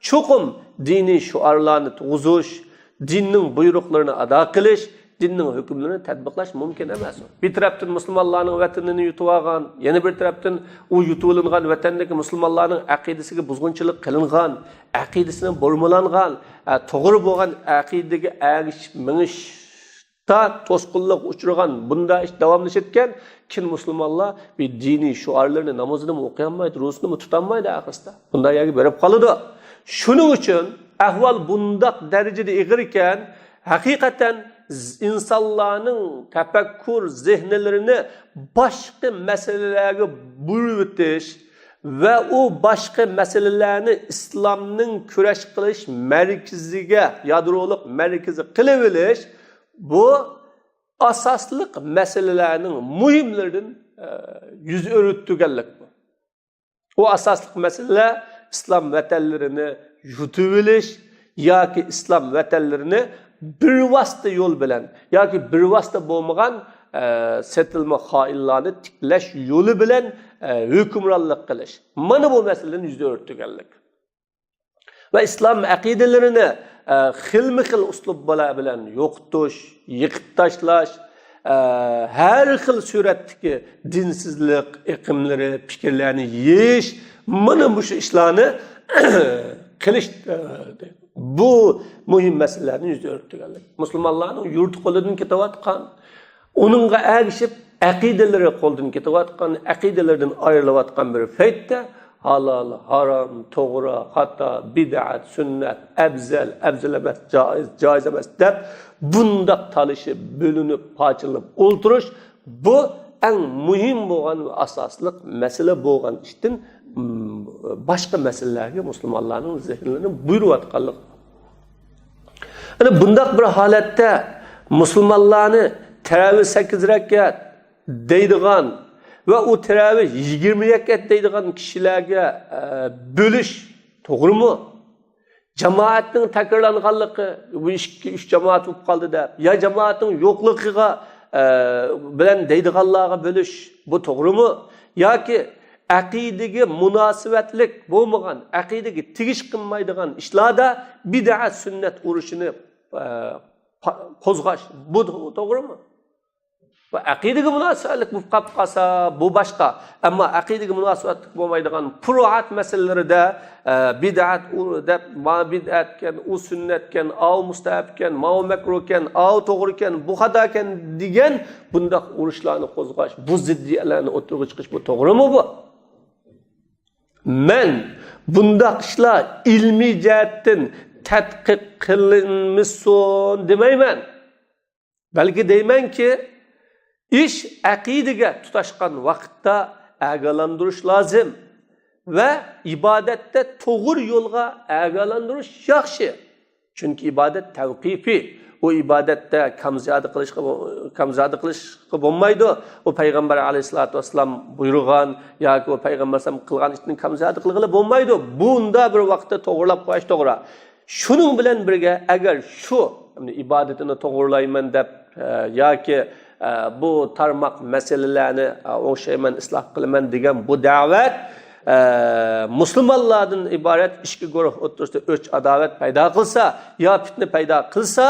چوقۇم دىنىي شوئارلارنى تۇرغۇزۇش، دىننىڭ بۇيرۇقلىرىنى ئادا قىلىش، دىننىڭ ھۆكۈملىرىنى تەتبىقلاش مۇمكىن ئەمەس. بىر تەرەپتىن مۇسۇلمانلارنىڭ ۋەتىنىنى يۇتۇۋالغان، يەنە بىر تەرەپتىن ئۇ يۇتۇۋېلىنغان ۋەتەندىكى مۇسۇلمانلارنىڭ ئەقىدىسىگە بۇزغۇنچىلىق قىلىنغان، ئەقىدىسىنى بۇرمىلانغان، ئە، توغرا بولغان ئەقىدىگە ئەگىشىپ مېڭىش تا توسقۇنلۇققا ئۇچرىغان بۇنداق ئىش داۋاملىشىدىكەن، كېيىن مۇسۇلمانلار بىر دىنىي شوئارلىرىنى نامىزىنىمۇ ئوقۇيالمايدۇ، روزىسىنىمۇ تۇتالمايدۇ ئاخىرسىدا. بۇنداق يەرگە بېرىپ قالىدۇ. شۇنىڭ ئۈچۈن ئەھۋال بۇنداق دەرىجىدە ئېغىر ئىكەن، ھەقىقەتەن ز-، ئىنسانلارنىڭ تەپەككۇر زېھىنلىرىنى باشقا مەسىلىلەرگە بۇرۇۋېتىش ۋە ئۇ باشقا مەسىلىلەرنى ئىسلامنىڭ كۈرەش قىلىش مەركىزىگە، يادرولۇق مەركىزى قىلىۋېلىش، بۇ ئاساسلىق مەسىلىلەرنىڭ مۇھىملىرىدىن، ئە، يۈز ئۆرۈتتۈرگەنلىك بۇ. ئۇ ئاساسلىق مەسىلىلەر ئىسلام ۋەتەنلىرىنى يۇتۇۋېلىش ياكى ئىسلام ۋەتەنلىرىنى بىر ۋاسىتە يول بىلەن ياكى بىر ۋاسىتە بولمىغان، ئە، سېتىلما خائىنلارنى تىكلەش يولى بىلەن، ئە، ھۆكۈمرانلىق قىلىش. مانا بۇ مەسىلىدىن يۈز ئۆرۈتتۈرگەنلىك. ۋە ئىسلام ئەقىدىلىرىنى، ئە، خىلمۇ خىل ئۇسلۇبلار بىلەن يوقىتىش، يىقىپ تاشلاش، ئە، ھەر خىل سۈرەتتىكى دىنسىزلىق ئېقىملىرى، پىكىرلەرنى يېيىش، مانا مۇشۇ ئىشلارنى قىلىش، ئە، بۇ مۇھىم مەسىلىلەرنى يۈز ئۆرۈتتۈرگەنلىك. مۇسۇلمانلارنىڭ يۇرتى قولىدىن كېتىۋاتقان، ئۇنىڭغا ئەگىشىپ ئەقىدىلىرى قولدىن كېتىۋاتقان، ئەقىدىلىرىدىن ئايرىلىۋاتقان بىر پەيتتە، ھالال، ھارام، توغرا، خاتا، بىدئەت، سۈننەت، ئەۋزەل، ئەۋزەل ئەمەس، جائىز، جائىز ئەمەس دەپ، بۇنداق تالىشىپ، بۆلۈنۈپ، پارچىلىنىپ ئولتۇرۇش، بۇ ئەڭ مۇھىم بولغان ۋە ئاساسلىق مەسىلە بولغان ئىشتىن، م، باشقا مەسىلىلەرگە مۇسۇلمانلارنىڭ زېھىنلىرىنى بۇيرۇۋاتقانلىقى. ئەنە بۇنداق بىر ھالەتتە مۇسۇلمانلارنى تەرەۋى سەككىز رەكەت دەيدىغان ۋە ئۇ تەرەۋى يىگىرمە رەكەت دەيدىغان كىشىلەرگە، ئە، بۆلۈش توغرىمۇ؟ جامائەتنىڭ تەكرارلانغانلىقى، بۇ ئىككى، ئۈچ جامائەت بولۇپ قالدى دەپ، يا جامائەتنىڭ يوقلۇقىغا، ئە، بىلەن دەيدىغانلارغا بۆلۈش، بۇ توغرىمۇ؟ ياكى ئەقىدىگە مۇناسىۋەتلىك بولمىغان، ئەقىدىگە تېگىش قىلمايدىغان ئىشلاردا بىدئەت سۈننەت ئۇرۇشىنى، ئە، پا-، قوزغاش، بۇ تو-، توغرىمۇ؟ ۋە ئەقىدىگە مۇناسىۋەتلىك بولۇپ قاپ قالسا، بۇ باشقا. ئەمما ئەقىدىگە مۇناسىۋەتلىك بولمايدىغان پۇرۇئات مەسىلىلىرىدە، ئە، بىدئەت ئۇ-، دەپ، ما بىدئەتكەن، ئۇ سۈننەتكەن، ئاۋۇ مۇستەھەبكەن، ماۋۇ مەكرۇكەن، ئاۋۇ توغرىكەن، بۇ خاتاكەن دېگەن بۇنداق ئۇرۇشلارنى قوزغاش، بۇ زىددىيەتلەرنى ئوتتۇرىغا چىقىش، بۇ توغرىمۇ بۇ؟ مەن بۇنداق ئىشلار ئىلمىي جەھەتتىن تەتقىق قىلىنمىسۇن دېمەيمەن. بەلكى دەيمەنكى، ئىش ئەقىدىگە تۇتاشقان ۋاقىتتا ئاگاھلاندۇرۇش لازىم ۋە ئىبادەتتە توغرا يولغا ئاگاھلاندۇرۇش ياخشى. چۈنكى ئىبادەت تەۋقىپىي. ئۇ ئىبادەتتە كام زىيادە قىلىشقا، كام زىيادە قىلىشقا بولمايدۇ. ئۇ پەيغەمبەر ئەلەيھىسسالاتۇ ۋەسسالام بۇيرۇغان ياكى ئۇ پەيغەمبەر ئەلەيھىسسالام قىلغان ئىشتىن كام زىيادە قىلغىلى بولمايدۇ. بۇندا بىر ۋاقىتتا توغرىلاپ قويۇش توغرا. شۇنىڭ بىلەن بىرگە، ئەگەر شۇ، يەنى ئىبادىتىنى توغرىلايمەن دەپ، ئە، ياكى، ئە، بۇ تارماق مەسىلىلەرنى، ئە، ئوڭشايمەن، ئىسلاھ قىلىمەن دېگەن بۇ دەۋەت، ئە، مۇسۇلمانلاردىن ئىبارەت ئىككى گۇرۇھ ئوتتۇرىسىدا ئۆچ-ئاداۋەت پەيدا قىلسا يا پىتنە پەيدا قىلسا،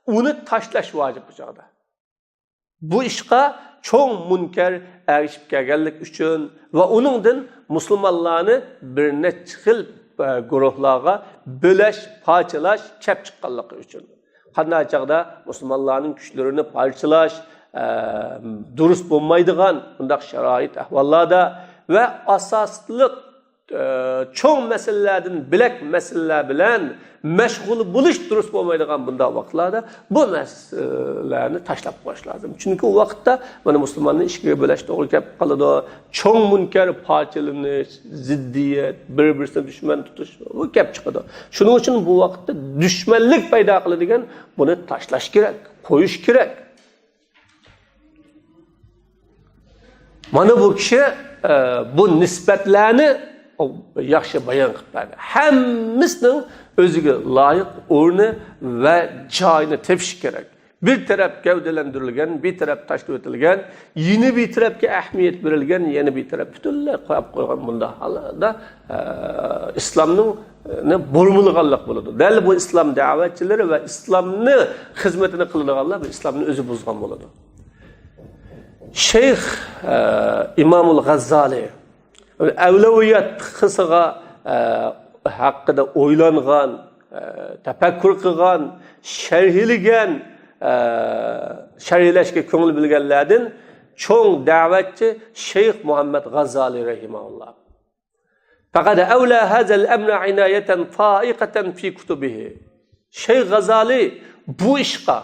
ئۇنى تاشلاش ۋاجىپ بۇ چاغدا. بۇ ئىشقا چوڭ مۇنكەر ئەگىشىپ كەلگەنلىكى ئۈچۈن ۋە ئۇنىڭدىن مۇسۇلمانلارنى بىر نەچچە خىل، ئە، گۇرۇھلارغا بۆلەش، پارچىلاش كەپ چىققانلىقى ئۈچۈن. قانداق چاغدا مۇسۇلمانلارنىڭ كۈچلىرىنى پارچىلاش، ئە، دۇرۇس بولمايدىغان بۇنداق شارائىت ئەھۋاللاردا ۋە ئاساسلىق ئە، چوڭ مەسىلىلەردىن بۆلەك مەسىلىلەر بىلەن مەشغۇل بولۇش دۇرۇس بولمايدىغان بۇنداق ۋاقىتلاردا بۇ مەسىلىلەرنى تاشلاپ قويۇش لازىم. چۈنكى ئۇ ۋاقىتتا مانا مۇسۇلماننى ئىككىگە بۆلەش توغرا كەپ قالىدۇ. چوڭ مۇنكەر پارچىلىنىش، زىددىيەت، بىر-بىرسىنى دۈشمەن تۇتۇش بۇ كەپ چىقىدۇ. شۇنىڭ ئۈچۈن بۇ ۋاقىتتا دۈشمەنلىك پەيدا قىلىدىغان بۇنى تاشلاش كېرەك، قويۇش كېرەك. مانا بۇ كىشى، ئە، بۇ نىسبەتلەرنى ياخشى بايان قىلىپ بەردى. ھەممىسىنىڭ ئۆزىگە لايىق ئورنى ۋە جايىنى تېپىشى كېرەك. بىر تەرەپ گەۋدىلەندۈرۈلگەن، بىر تەرەپ تاشلىۋېتىلگەن، يەنە بىر تەرەپكە ئەھمىيەت بېرىلگەن، يەنە بىر تەرەپ پۈتۈنلەي قويۇپ قويغان بۇنداق ھالدا، ئە، ئىسلامنىڭ، نى بۇرمىلىغانلىق بولىدۇ. دەل بۇ ئىسلام دەۋەتچىلىرى ۋە ئىسلامنى خىزمىتىنى قىلىدىغانلار بۇ ئىسلامنى ئۆزى بۇزغان بولىدۇ. شەيخ، ئە، ئىمامۇل غەززالى ئەۋلەۋىيات پىقھىسىغا، ئە، ھەققىدە ئويلانغان، ئە، تەپەككۇر قىلغان، شەرھلىگەن، ئە، شەرھلەشكە كۆڭۈل بۆلگەنلەردىن چوڭ دەۋەتچى شەيخ مۇھەممەد غەززالى رەھىمەھۇللا. فقد أولى هذا الأمر عناية فائقة في كتبه. شەيخ غەززالى بۇ ئىشقا،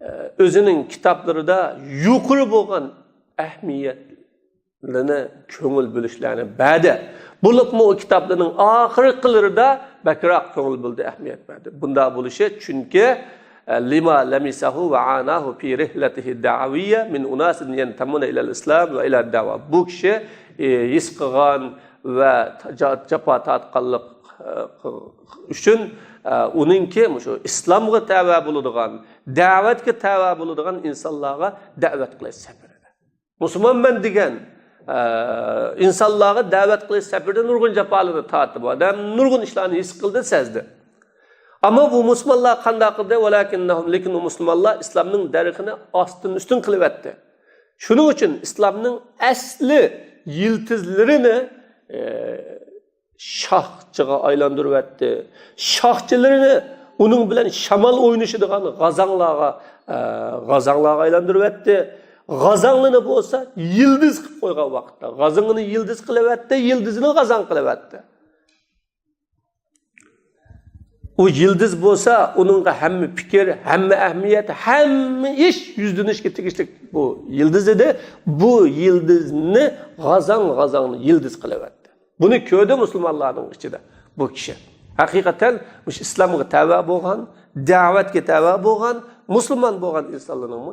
ئە، ئۆزىنىڭ كىتابلىرىدا يۇقىرى بولغان ئەھمىيەتلىرىنى، كۆڭۈل بۆلۈشلەرنى بەردى. بولۇپمۇ ئۇ كىتابلىرىنىڭ ئاخىرقىلىرىدا بەكرەك كۆڭۈل بۆلدى، ئەھمىيەت بەردى. بۇنداق بولۇشى چۈنكى، لما لمسه وعاناه في رحلته الدعوية من أناس ينتمون إلى الإسلام وإلى الدعوة. بۇ كىشى، ئى، ھېس قىلغان ۋە جا-، جاپا تارتقانلىق، ئى، ئۈچۈن، ئى، ئۇنىڭكى مۇشۇ ئىسلامغا تەۋە بولىدىغان، دەۋەتكە تەۋە بولىدىغان ئىنسانلارغا دەۋەت قىلىش سەپىرى. مۇسۇلمانمەن دېگەن، ئە، ئىنسانلارغا دەۋەت قىلىش سەپىرىدە نۇرغۇن جاپالارنى تارتىپ، ئادەم نۇرغۇن ئىشلارنى ھېس قىلدى، سەزدى. ئەمما بۇ مۇسۇلمانلار قانداق قىلدى؟ ولكنهم، لېكىن ئۇ مۇسۇلمانلار ئىسلامنىڭ دەرىخىنى ئاستىن ئۈستۈن قىلىۋەتتى. شۇنىڭ ئۈچۈن ئىسلامنىڭ ئەسلى يىلتىزلىرىنى، ئە، شاخچىغا ئايلاندۇرۇۋەتتى. شاخچىلىرىنى ئۇنىڭ بىلەن شامال ئوينىشىدىغان غازاڭلارغا، ئە، غازاڭلارغا ئايلاندۇرۇۋەتتى. غازاڭلىنى بولسا يىلدىز قىلىپ قويغان ۋاقىتتا، غازىڭىنى يىلدىز قىلىۋەتتى، يىلدىزىنى غازاڭ قىلىۋەتتى. ئۇ يىلدىز بولسا، ئۇنىڭغا ھەممە پىكىر، ھەممە ئەھمىيەت، ھەممە ئىش يۈزلىنىشكە تېگىشلىك بۇ يىلدىز ئىدى. بۇ يىلدىزنى غازاڭ، غازاڭنى يىلدىز قىلىۋەتتى. بۇنى كۆردى مۇسۇلمانلارنىڭ ئىچىدە بۇ كىشى. ھەقىقەتەن مۇشۇ ئىسلامغا تەۋە بولغان، دەۋەتكە تەۋە بولغان، مۇسۇلمان بولغان ئىنسانلارنىڭمۇ،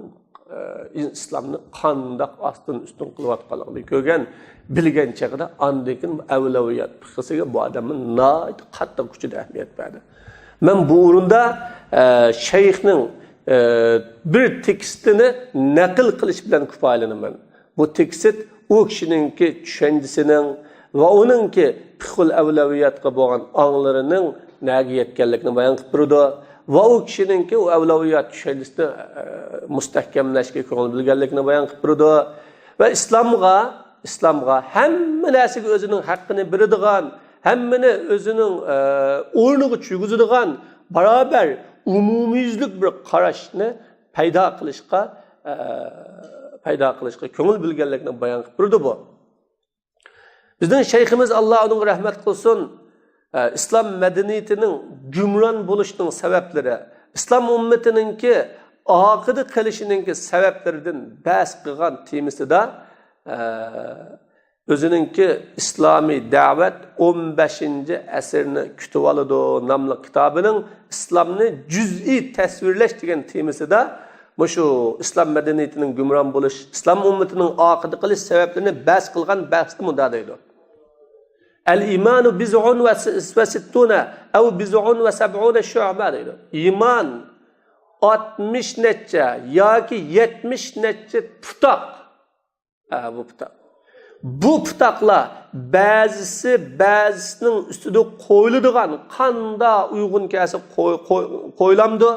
ئە، ئىسلامنى قانداق ئاستىن ئۈستۈن قىلىۋاتقانلىقىنى كۆرگەن. بىلگەن چېغىدا ئاندىن كېيىن ئەۋلەۋىيات پىقىسىگە بۇ ئادەم ناھايىتى قاتتىق ئۇچىدى، ئەھمىيەت بەردى. مەن بۇ ئورۇندا، ئە، شەيخنىڭ، ئە، بىر تېكىستىنى نەقىل قىلىش بىلەن كۇپايىلىنىمەن. بۇ تېكىست ئۇ كىشىنىڭكى چۈشەنچىسىنىڭ ۋە ئۇنىڭكى پىقھۇل ئەۋلەۋىياتقا بولغان ئاڭلىرىنىڭ نەگە يەتكەنلىكىنى بايان قىلىپ بېرىدۇ. ۋە ئۇ كىشىنىڭكى ئۇ ئەۋلەۋىيات چۈشەنچىسىنى، ئە، مۇستەھكەملەشكە كۆڭۈل بۆلگەنلىكىنى بايان قىلىپ بېرىدۇ. ۋە ئىسلامغا، ئىسلامغا ھەممە نەرسىگە ئۆزىنىڭ ھەققىنى بېرىدىغان، ھەممىنى ئۆزىنىڭ، ئە، ئورنىغا چۈشۈرگۈزىدىغان باراۋەر ئومۇميۈزلۈك بىر قاراشنى پەيدا قىلىشقا، ئە، پەيدا قىلىشقا كۆڭۈل بۆلگەنلىكىنى بايان قىلىپ بېرىدۇ بۇ. بىزنىڭ شەيخىمىز، ئاللا ئۇنىڭغا رەھمەت قىلسۇن، ئە، ئىسلام مەدەنىيىتىنىڭ گۇمران بولۇشىنىڭ سەۋەبلىرى، ئىسلام ئۈممىتىنىڭكى ئارقىدا قېلىشىنىڭكى سەۋەبلىرىدىن بەھس قىلغان تېمىسىدا، ئە، ئۆزىنىڭكى ئىسلامىي دەۋەت ئون بەشىنچى ئەسىرنى كۈتۈۋالىدۇ ناملىق كىتابىنىڭ ئىسلامنى جۈزئىي تەسۋىرلەش دېگەن تېمىسىدا مۇشۇ ئىسلام مەدەنىيىتىنىڭ گۇمران بولۇش، ئىسلام ئۈممىتىنىڭ ئارقىدا قېلىش سەۋەبلىرىنى بەھس قىلغان بەھستە مۇنداق دەيدۇ. الإيمان بضع و س-، وستون أو بضع وسبعون شعبة دەيدۇ. ئىمان ئاتمىش نەچچە ياكى يەتمىش نەچچە پۇتاق. ھە، بۇ پۇتاق. بۇ پۇتاقلار بەزىسى بەزىسىنىڭ ئۈستىدە قويۇلىدىغان، قاندا ئۇيغۇن كەلسە قوي-، قوي-، قويۇلامدۇ؟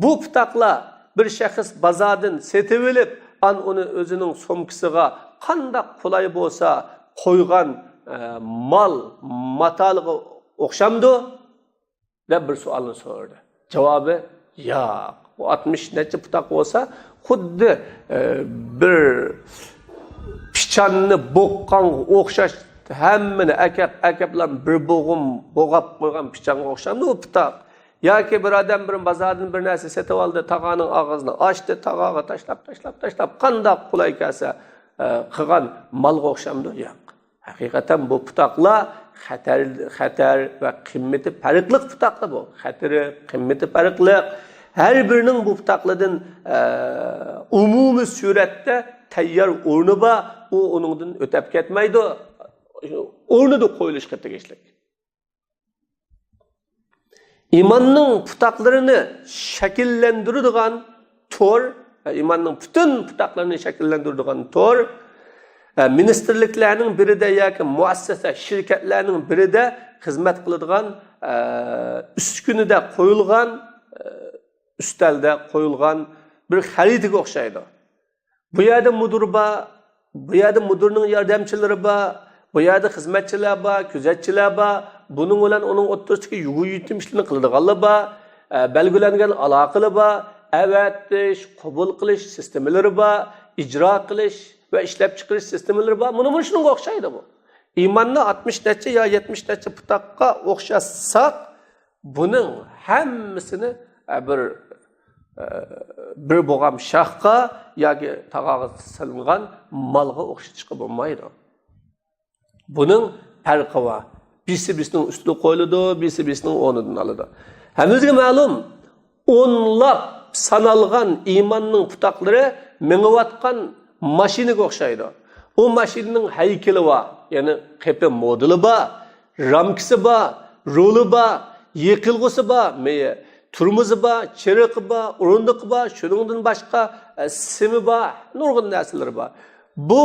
بۇ پۇتاقلار بىر شەخس بازاردىن سېتىۋېلىپ، ئان ئۇنى ئۆزىنىڭ سومكىسىغا قانداق قولاي بولسا قويغان، ئە، مال ماتالىغا ئوخشامدۇ؟ دەپ بىر سوئالنى سورىدى. جاۋابى، ياق. بۇ ئاتمىش نەچچە پۇتاق بولسا، خۇددى، ئە، بىر پىچاننى بوغقانغا ئوخشاش، ھەممىنى ئەكەپ، ئەكەپلا بىر بوغۇم بوغاپ قويغان پىچانغا ئوخشامدۇ بۇ پۇتاق؟ ياكى بىر ئادەم بىر بازاردىن بىر نەرسە سېتىۋالدى، تاغارنىڭ ئاغزىنى ئاچتى، تاغارغا تاشلاپ، تاشلاپ، تاشلاپ، قانداق قولاي كەلسە، ئە، قىلغان مالغا ئوخشامدۇ؟ ياق. ھەقىقەتەن بۇ پۇتاقلار خەتەر، خەتەر ۋە قىممىتى پەرقلىق پۇتاقلار بۇ. خەتىرى، قىممىتى پەرقلىق. ھەر بىرىنىڭ بۇ پۇتاقلاردىن، ئە، ئومۇمىي سۈرەتتە تەييار ئورنى بار، ئۇ ئۇنىڭدىن ئۆتەپ كەتمەيدۇ. ئورنىدا قويۇلۇشقا تېگىشلىك. ئىماننىڭ پۇتاقلىرىنى شەكىللەندۈرىدىغان تور، ئىماننىڭ پۈتۈن پۇتاقلىرىنى شەكىللەندۈرىدىغان تور، مىنىستىرلىكلەرنىڭ بىرىدە ياكى مۇئەسسەسە، شىركەتلەرنىڭ بىرىدە خىزمەت قىلىدىغان، ئۈسكۈنىدە قويۇلغان، ئۈستەلدە قويۇلغان بىر خەرىتىگە ئوخشايدۇ. بۇ يەردە مۇدىر بار، بۇ يەردە مۇدىرنىڭ ياردەمچىلىرى بار، بۇ يەردە خىزمەتچىلەر بار، كۆزەتچىلەر بار. بۇنىڭ بىلەن ئۇنىڭ ئوتتۇرىسىدىكى يۇغۇر يېتىم ئىشلىرىنى قىلىدىغانلار بار. ئە، بەلگىلەنگەن ئالاقىلار بار. ئەۋەتىش، قوبۇل قىلىش سىستېمىلىرى بار، ئىجرا قىلىش ۋە ئىشلەپچىقىرىش سىستېمىلىرى بار. مۇنۇ، مۇنۇ شۇنىڭغا ئوخشايدۇ بۇ. ئىماننى ئاتمىش نەچچە يا يەتمىش نەچچە پۇتاققا ئوخشاتساق، بۇنىڭ ھەممىسىنى، ئە، بىر، ئە، بىر بوغام شاخقا ياكى تاغاغا سېلىنغان مالغا ئوخشىتىشقا بولمايدۇ. بۇنىڭ پەرقى بار. بىرسى بىرسىنىڭ ئۈستىدە قويۇلىدۇ، بىرسى بىرسىنىڭ ئورنىدىن ئالىدۇ. ھەممىمىزگە مەلۇم، ئونلاپ سانالغان ئىماننىڭ پۇتاقلىرى مېڭىۋاتقان ماشىنىغا ئوخشايدۇ. ئۇ ماشىنىنىڭ ھەيكىلى بار، يەنى قېپى مودېلى بار، رامكىسى بار، رۇلى بار، يېقىلغۇسى بار، مېيى، تورمۇزى بار، چىرىقى بار، ئورۇندۇقى بار، شۇنىڭدىن باشقا، ئە، سىمى بار، نۇرغۇن نەرسىلىرى بار. بۇ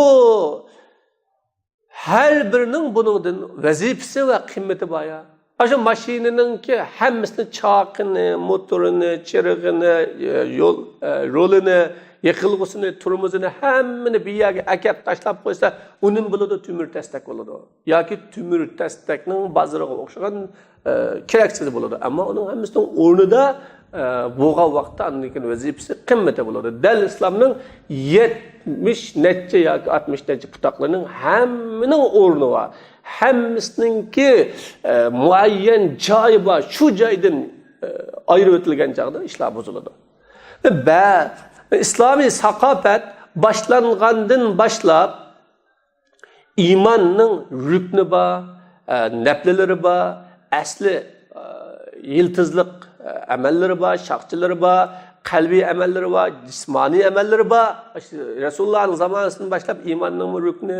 ھەر بىرىنىڭ بۇنىڭدىن ۋەزىپىسى ۋە قىممىتى بار يا. ئاشۇ ماشىنىنىڭكى ھەممىسىنى، چاقىنى، موتورىنى، چىرىغىنى، ئە، يول، ئە، رۇلىنى، يېقىلغۇسىنى، تورمۇزىنى، ھەممىنى بىر يەرگە ئەكەپ تاشلاپ قويسا، ئۇنىمۇ بولىدۇ، تۆمۈر تەستەك بولىدۇ. ياكى تۆمۈر تەستەكنىڭ بازىرىغا ئوخشىغان، ئە، كېرەكسىزى بولىدۇ. ئەمما ئۇنىڭ ھەممىسىنىڭ ئورنىدا، ئە، بولغان ۋاقىتتا ئاندىن كېيىن ۋەزىپىسى، قىممىتى بولىدۇ. دەل ئىسلامنىڭ يەتمىش نەچچە ياكى ئاتمىش نەچچە پۇتاقلىرىنىڭ ھەممىنىڭ ئورنى بار. ھەممىسىنىڭكى، ئە، مۇئەييەن جايى بار. شۇ جايدىن، ئە، ئايرىۋېتىلگەن چاغدا ئىشلار بۇزۇلىدۇ. بە-، ئىسلامىي ساقاپەت باشلانغاندىن باشلاپ، ئىماننىڭ رۇكنى بار، ئە، نەپلىلىرى بار، ئەسلى، ئە، يىلتىزلىق، ئە، ئەمەللىرى بار، شاخچىلىرى بار، قەلبىي ئەمەللىرى بار، جىسمانىي ئەمەللىرى بار. رەسۇلۇللانىڭ زامانىسىدىن باشلاپ ئىماننىڭمۇ رۇكنى،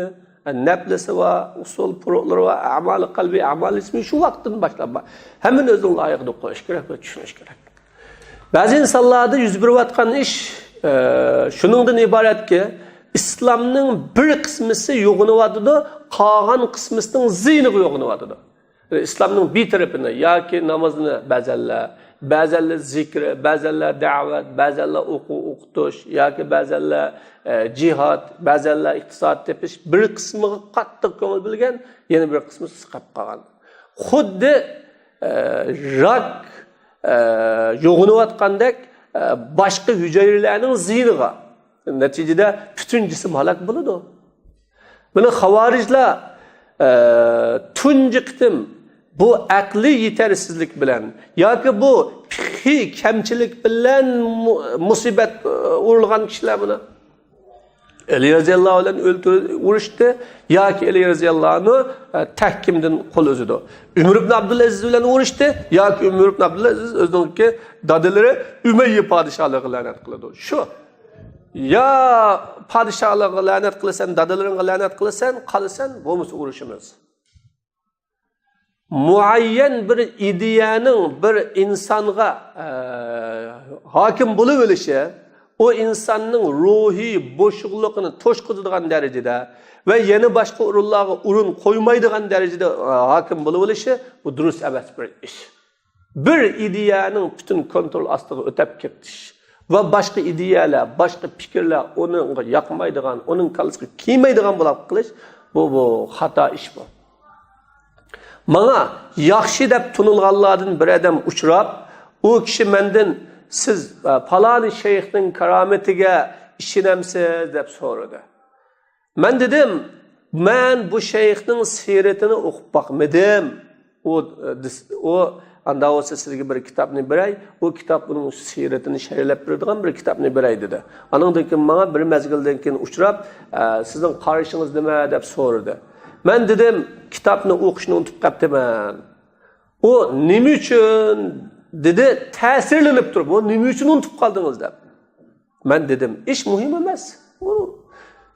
نەپلىسى بار، ئۇسۇل پۇرۇقلىرى بار، ئەمالى قەلبىي، ئەمالى جىسمىي شۇ ۋاقىتتىن باشلاپ بار. ھەممىنى ئۆزىنىڭ لايىقىدا قويۇش كېرەك ۋە چۈشىنىش كېرەك. بەزى ئىنسانلاردا يۈز بېرىۋاتقان ئىش، ئە، شۇنىڭدىن ئىبارەتكى، ئىسلامنىڭ بىر قىسمىسى يوغىنىۋاتىدۇ، قالغان قىسمىسىنىڭ زىيىنىغا يوغىنىۋاتىدۇ. ئىسلامنىڭ بىر تەرىپىنى ياكى نامازنى بەزەنلەر، بەزەنلەر زىكرى، بەزەنلەر دەۋەت، بەزەنلەر ئوقۇ ئوقۇتۇش ياكى بەزەنلەر، ئە، جىھاد، بەزەنلەر ئىقتىساد تېپىش، بىر قىسمىغا قاتتىق كۆڭۈل بۆلگەن، يەنە بىر قىسمى سىقىپ قالغان. خۇددى، ئە، راك، ئە، يوغىنىۋاتقاندەك، ئە، باشقا ھۈجەيرىلەرنىڭ زىيىنىغا. نەتىجىدە پۈتۈن جىسىم ھالاك بولىدۇ. بۇنى خاۋارىجلار، ئە، تۇنجى قېتىم بۇ ئەقلىي يېتەرسىزلىك بىلەن ياكى بۇ پىقھىي كەمچىلىك بىلەن مۇ-، مۇسىبەت، ئە، ئۇرۇلغان كىشىلەر بۇنى. ئەلى رەزىياللاھۇ بىلەن ئۆلتۈر-، ئۇرۇشتى ياكى ئەلى رەزىياللاھۇ ئەنھۇ، ئە، تەھكىمدىن قول ئۈزىدۇ. ئۆمەر ئىبن ئابدۇلئەزىز بىلەن ئۇرۇشتى ياكى ئۆمەر ئىبن ئابدۇلئەزىز ئۆزىنىڭكى دادىلىرى ئۇمەييە پادىشاھلىرىغا لەنەت قىلىدۇ. شۇ. يا پادىشاھلارغا لەنەت قىلىسەن، دادىلىرىڭغا لەنەت قىلىسەن، قالىسەن، بولمىسا ئۇرۇشىمىز. مۇئەييەن بىر ئىدىيەنىڭ بىر ئىنسانغا، ئە، ھاكىم بولۇۋېلىشى، ئۇ ئىنساننىڭ روھىي بوشلۇقىنى توشقۇزىدىغان دەرىجىدە ۋە يەنە باشقا ئورۇنلارغا ئورۇن قويمايدىغان دەرىجىدە، ئە، ھاكىم بولۇۋېلىشى، بۇ دۇرۇس ئەمەس بىر ئىش. بىر ئىدىيەنىڭ پۈتۈن كونترول ئاستىغا ئۆتەپ كېتىش ۋە باشقا ئىدىيەلەر، باشقا پىكىرلەر ئۇنىڭغا ياقمايدىغان، ئۇنىڭ كاللىسىغا كىيمەيدىغان بولۇپ قېلىش، بۇ، بۇ خاتا ئىش بۇ. ماڭا ياخشى دەپ تونۇلغانلاردىن بىر ئادەم ئۇچراپ، ئۇ كىشى مەندىن، «سىز، ئە، پالانى شەيخنىڭ كارامىتىگە ئىشىنەمسىز؟» دەپ سورىدى. مەن دېدىم، «مەن بۇ شەيخنىڭ سىرىتىنى ئوقۇپ باقمىدىم.» ئۇ، ئە، دېس-، ئۇ، «ئاندا بولسا سىزگە بىر كىتابنى بېرەي، ئۇ كىتاب ئۇنىڭ سىرىتىنى شەرھلەپ بېرىدىغان بىر كىتابنى بېرەي» دېدى. ئانىڭدىن كېيىن ماڭا بىر مەزگىلدىن كېيىن ئۇچراپ، «ئە، سىزنىڭ قارىشىڭىز نېمە؟» دەپ سورىدى. مەن دېدىم، «كىتابنى ئوقۇشنى ئۇنتۇپ قاپتىمەن.» ئۇ، «نېمە ئۈچۈن؟» دېدى، تەسىرلىنىپ تۇرۇپ، «ئۇ نېمە ئۈچۈن ئۇنتۇپ قالدىڭىز؟» دەپ. مەن دېدىم، «ئىش مۇھىم ئەمەس. ئۇ،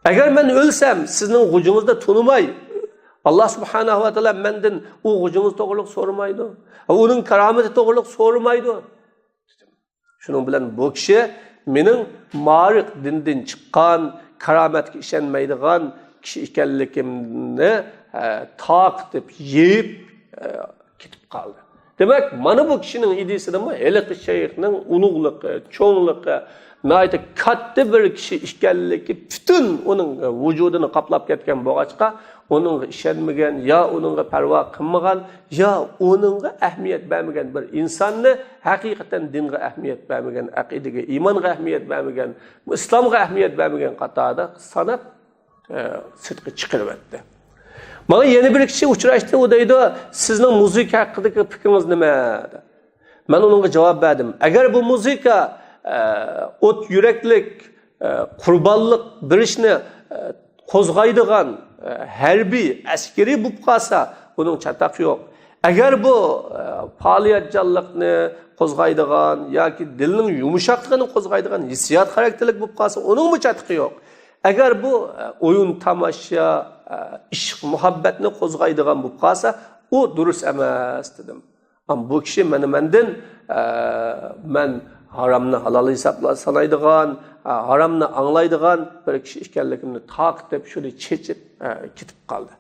ئەگەر مەن ئۆلسەم، سىزنىڭ غۇجىڭىزدا تونۇماي، ئاللا سۇبھانەھۇ ۋە تائالا مەندىن ئۇ غۇجىڭىز توغرىلىق سورىمايدۇ. ئۇنىڭ كارامىتى توغرىلىق سورىمايدۇ.» شۇنىڭ بىلەن بۇ كىشى مېنىڭ مارىق دىندىن چىققان، كارامەتكە ئىشەنمەيدىغان كىشى ئىكەنلىكىمنى، ئە، تارقىتىپ، يېيىپ، ئە، كېتىپ قالدى. دېمەك، مانا بۇ كىشىنىڭ ئىدىيىسىدىمۇ ھېلىقى شەيخنىڭ ئۇلۇغلۇقى، چوڭلۇقى، ناھايىتى كاتتا بىر كىشى ئىكەنلىكى پۈتۈن ئۇنىڭ ۋۇجۇدىنى قاپلاپ كەتكەن بولغاچقا، ئۇنىڭغا ئىشەنمىگەن، يا ئۇنىڭغا پەرۋا قىلمىغان، يا ئۇنىڭغا ئەھمىيەت بەرمىگەن بىر ئىنساننى، ھەقىقەتەن دىنغا ئەھمىيەت بەرمىگەن، ئەقىدىگە، ئىمانغا ئەھمىيەت بەرمىگەن، ئىسلامغا ئەھمىيەت بەرمىگەن قاتارىدا ساناپ، ئە، سىرتقا چىقىرىۋەتتى. ماڭا يەنە بىر كىشى ئۇچراشتى، ئۇ دەيدۇ، «سىزنىڭ مۇزىكا ھەققىدىكى پىكرىڭىز نېمە؟» دەپ. مەن ئۇنىڭغا جاۋاب بەردىم، «ئەگەر بۇ مۇزىكا، ئە، ئوت يۈرەكلىك، ئە، قۇربانلىق بېرىشنى، ئە، قوزغايدىغان، ئە، ھەربىي، ئەسكىرىي بولۇپ قالسا، ئۇنىڭ چاتاقى يوق. ئەگەر بۇ، ئە، پائالىيەتچانلىقنى قوزغايدىغان ياكى دىلنىڭ يۇمشاقلىقىنى قوزغايدىغان ھېسسىيات خاراكتېرلىك بولۇپ قالسا، ئۇنىڭمۇ چاتىقى يوق. ئەگەر بۇ، ئە، ئويۇن تاماشا، ئە، ئىشق مۇھەببەتنى قوزغايدىغان بولۇپ قالسا، ئۇ دۇرۇس ئەمەس» دېدىم. ئەمما بۇ كىشى مانا مەندىن، ئە، مەن ھارامنى ھالال ھېسابلاپ سانايدىغان، ئە، ھارامنى ئاڭلايدىغان بىر كىشى ئىكەنلىكىمنى تارقىتىپ، شۇنى چېچىپ، ئە، كېتىپ قالدى.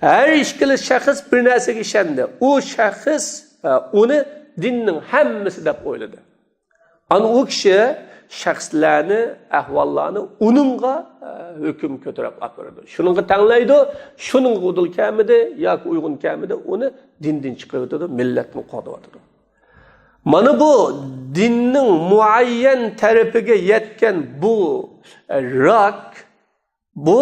ھەر ئىككىلا شەخس بىر نەرسىگە ئىشەندى. ئۇ شەخس، ئە، ئۇنى دىننىڭ ھەممىسى دەپ ئويلىدى. ئانا ئۇ كىشى شەخسلەرنى، ئەھۋاللارنى ئۇنىڭغا، ئە، ھۆكۈم كۆتۈرۈپ ئاپىرىدۇ. شۇنىڭغا تەڭلەيدۇ، شۇنىڭغا ئۇدۇل كەلمىدى ياكى ئۇيغۇن كەلمىدى، ئۇنى دىندىن چىقىرىۋېتىدۇ، مىللەتنى قوغدىۋاتىدۇ. مانا بۇ دىننىڭ مۇئەييەن تەرىپىگە يەتكەن بۇ، ئە، راك، بۇ،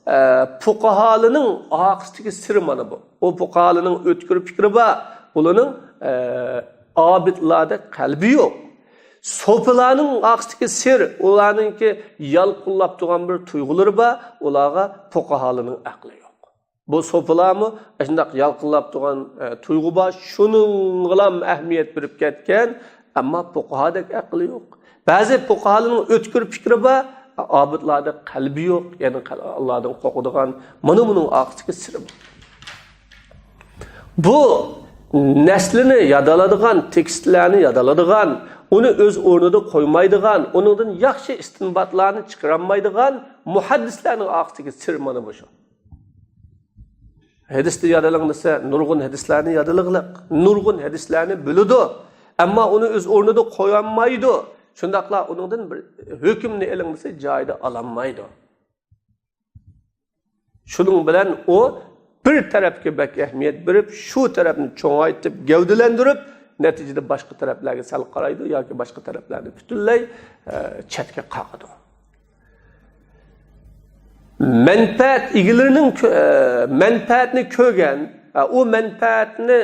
ئە، پۇقاھالىنىڭ ئارقىسىدىكى سىرى مانا بۇ. ئۇ پۇقاھالىنىڭ ئۆتكۈر پىكرى بار، ئۇلارنىڭ، ئە، ئابىدلاردەك قەلبى يوق. سوپىلارنىڭ ئارقىسىدىكى سىر، ئۇلارنىڭكى يالقۇنلاپ تۇرغان بىر تۇيغۇلىرى بار، ئۇلارغا پۇقاھالىنىڭ ئەقلى يوق. بۇ سوپىلارمۇ ئاشۇنداق يالقۇنلاپ تۇرغان، ئە، تۇيغۇ بار، شۇنىڭغىلام ئەھمىيەت بېرىپ كەتكەن، ئەمما پۇقاھادەك ئەقلى يوق. بەزى پۇقاھالارنىڭ ئۆتكۈر پىكرى بار، ئابىدلاردا قەلبى يوق، يەنى قەل-، ئاللادىن قورقىدىغان، مانا بۇنىڭ ئارقىسىدىكى سىرى بۇ. بۇ نەسلىنى يادالىدىغان، تېكىستلەرنى يادالىدىغان، ئۇنى ئۆز ئورنىدا قويمايدىغان، ئۇنىڭدىن ياخشى ئىستىنباتلارنى چىقىرالمايدىغان مۇھەددىسلەرنىڭ ئارقىسىدىكى سىر مانا بۇ شۇ. ھەدىسنى يادىلىڭ دېسە، نۇرغۇن ھەدىسلەرنى يادىلىغلىق، نۇرغۇن ھەدىسلەرنى بىلىدۇ، ئەمما ئۇنى ئۆز ئورنىدا قويالمايدۇ. شۇنداقلا ئۇنىڭدىن بىر ھۆكۈمنى ئېلىڭ دېسە، جايىدا ئالالمايدۇ. شۇنىڭ بىلەن ئۇ بىر تەرەپكە بەك ئەھمىيەت بېرىپ، شۇ تەرەپنى چوڭايتىپ، گەۋدىلەندۈرۈپ، نەتىجىدە باشقا تەرەپلەرگە سەل قارايدۇ ياكى باشقا تەرەپلەرنى پۈتۈنلەي، ئە، چەتكە قاقىدۇ. مەنپەئەت ئىگىلىرىنىڭ كۆ-، ئە، مەنپەئەتنى كۆرگەن، ئە، ئۇ مەنپەئەتنى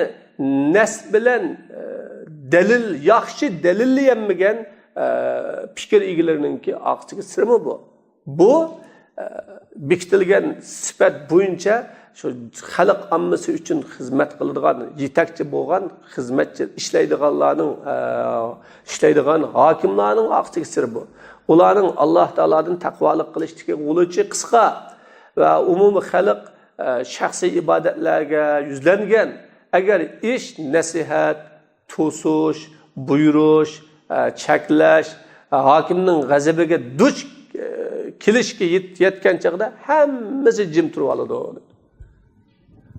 نەس بىلەن، ئە، دەلىل، ياخشى دەلىللىيەلمىگەن، ئە، پىكىر ئىگىلىرىنىڭكى ئارقىسىدىكى سىرمۇ بۇ. بۇ، ئە، بېكىتىلگەن سۈپەت بويىچە شۇ خەلق ئاممىسى ئۈچۈن خىزمەت قىلىدىغان، يېتەكچى بولغان خىزمەتچى، ئىشلەيدىغانلارنىڭ، ئە، ئىشلەيدىغان ھاكىملارنىڭ ئارقىسىدىكى سىر بۇ. ئۇلارنىڭ ئاللا تائالادىن تەقۋالىق قىلىشتىكى غۇلىچى قىسقا ۋە ئومۇمىي خەلق، ئە، شەخسىي ئىبادەتلەرگە يۈزلەنگەن. ئەگەر ئىش نەسىھەت، توسۇش، بۇيرۇش، ئە، چەكلەش، ئە، ھاكىمنىڭ غەزىپىگە دۇچ، ئە، كېلىشكە يېت-، يەتكەن چاغدا ھەممىسى جىم تۇرۇۋالىدۇ.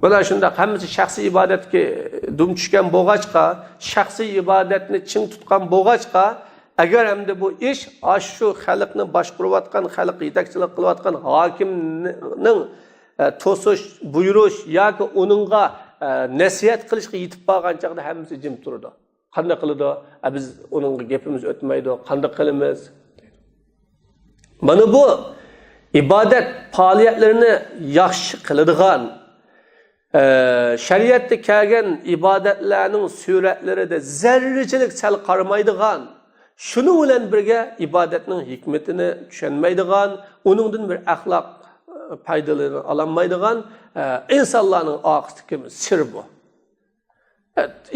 مانا شۇنداق ھەممىسى شەخسىي ئىبادەتكە دۈم چۈشكەن بولغاچقا، شەخسىي ئىبادەتنى چىڭ تۇتقان بولغاچقا، ئەگەر ئەمدى بۇ ئىش ئاشۇ خەلقنى باشقۇرۇۋاتقان، خەلق يېتەكچىلىك قىلىۋاتقان ھاكىمنىڭ، ئە، توسۇش، بۇيرۇش ياكى ئۇنىڭغا، ئە، نەسىھەت قىلىشقا يېتىپ بارغان چاغدا ھەممىسى جىم تۇرىدۇ. قانداق قىلىدۇ؟ ئە، بىز ئۇنىڭغا گېپىمىز ئۆتمەيدۇ. قانداق قىلىمىز؟ مانا بۇ ئىبادەت پائالىيەتلىرىنى ياخشى قىلىدىغان، ئە، شەرىئەتتە كەلگەن ئىبادەتلەرنىڭ سۈرەتلىرىدە زەررىچىلىك سەل قارىمايدىغان، شۇنىڭ بىلەن بىرگە ئىبادەتنىڭ ھېكمىتىنى چۈشەنمەيدىغان، ئۇنىڭدىن بىر ئەخلاق، ئە، پايدىلىرىنى ئالالمايدىغان، ئە، ئىنسانلارنىڭ ئارقىسىدىكى سىر بۇ.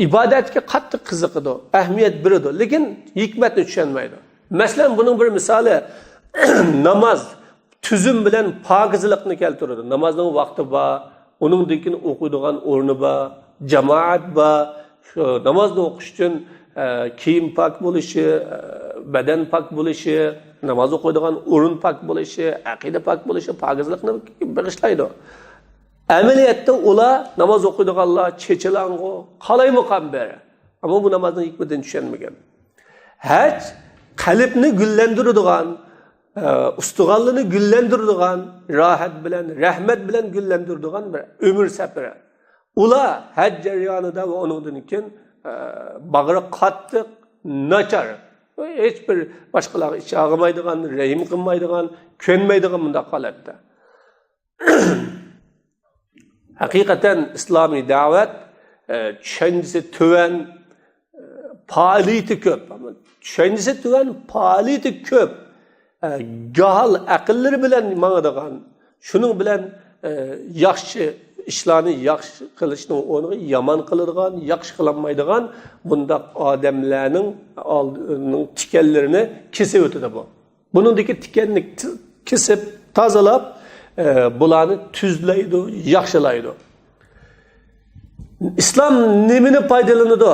ئىبادەتكە قاتتىق قىزىقىدۇ، ئەھمىيەت بېرىدۇ، لېكىن ھېكمەتنى چۈشەنمەيدۇ. مەسىلەن، بۇنىڭ بىر مىسالى، ناماز تۈزۈم بىلەن پاكىزلىقنى كەلتۈرىدۇ. نامازنىڭ ۋاقتى بار، ئۇنىڭدىن كېيىن ئوقۇيدىغان ئورنى بار، جامائەت بار. شۇ نامازنى ئوقۇش ئۈچۈن، ئە، كىيىم پاك بولۇشى، ئە، بەدەن پاك بولۇشى، ناماز ئوقۇيدىغان ئورۇن پاك بولۇشى، ئەقىدە پاك بولۇشى، پاكىزلىقنى بېغىشلايدۇ. ئەمەلىيەتتە ئۇلار ناماز ئوقۇيدىغانلار چېچىلاڭغۇ، قالايمىقان بىر. ئەمما بۇ نامازنىڭ ھېكمىتىنى چۈشەنمىگەن. ھەج قەلبنى گۈللەندۈرىدىغان، ئە، ئۇستىخانلىرىنى گۈللەندۈرىدىغان، راھەت بىلەن، رەھمەت بىلەن گۈللەندۈرىدىغان بىر ئۆمۈر سەپىرى. ئۇلار ھەج جەريانىدا ۋە ئۇنىڭدىن كېيىن، ئە، باغرى قاتتىق، ناچار. ھېچبىر باشقىلارغا ئىچى ئاغرىمايدىغان، رەھىم قىلمايدىغان، كۆنمەيدىغان مۇنداق ھالەتتە. ھەقىقەتەن ئىسلامىي دەۋەت، ئە، چۈشەنچىسى تۆۋەن، ئە، پائالىيىتى كۆپ. چۈشەنچىسى تۆۋەن، پائالىيىتى كۆپ. ئە، گاھال ئەقىللىرى بىلەن ماڭىدىغان، شۇنىڭ بىلەن، ئە، ياخشى ئىشلارنى ياخشى قىلىشنىڭ ئورنىغا يامان قىلىدىغان، ياخشى قىلالمايدىغان بۇنداق ئادەملەرنىڭ ئالدىنىڭ تىكەنلىرىنى كېسىۋېتىدۇ بۇ. بۇنىڭدىكى تىكەننى ت-، كېسىپ، تازىلاپ، ئە، بۇلارنى تۈزلەيدۇ، ياخشىلايدۇ. ئىسلام نېمىنى پايدىلىنىدۇ؟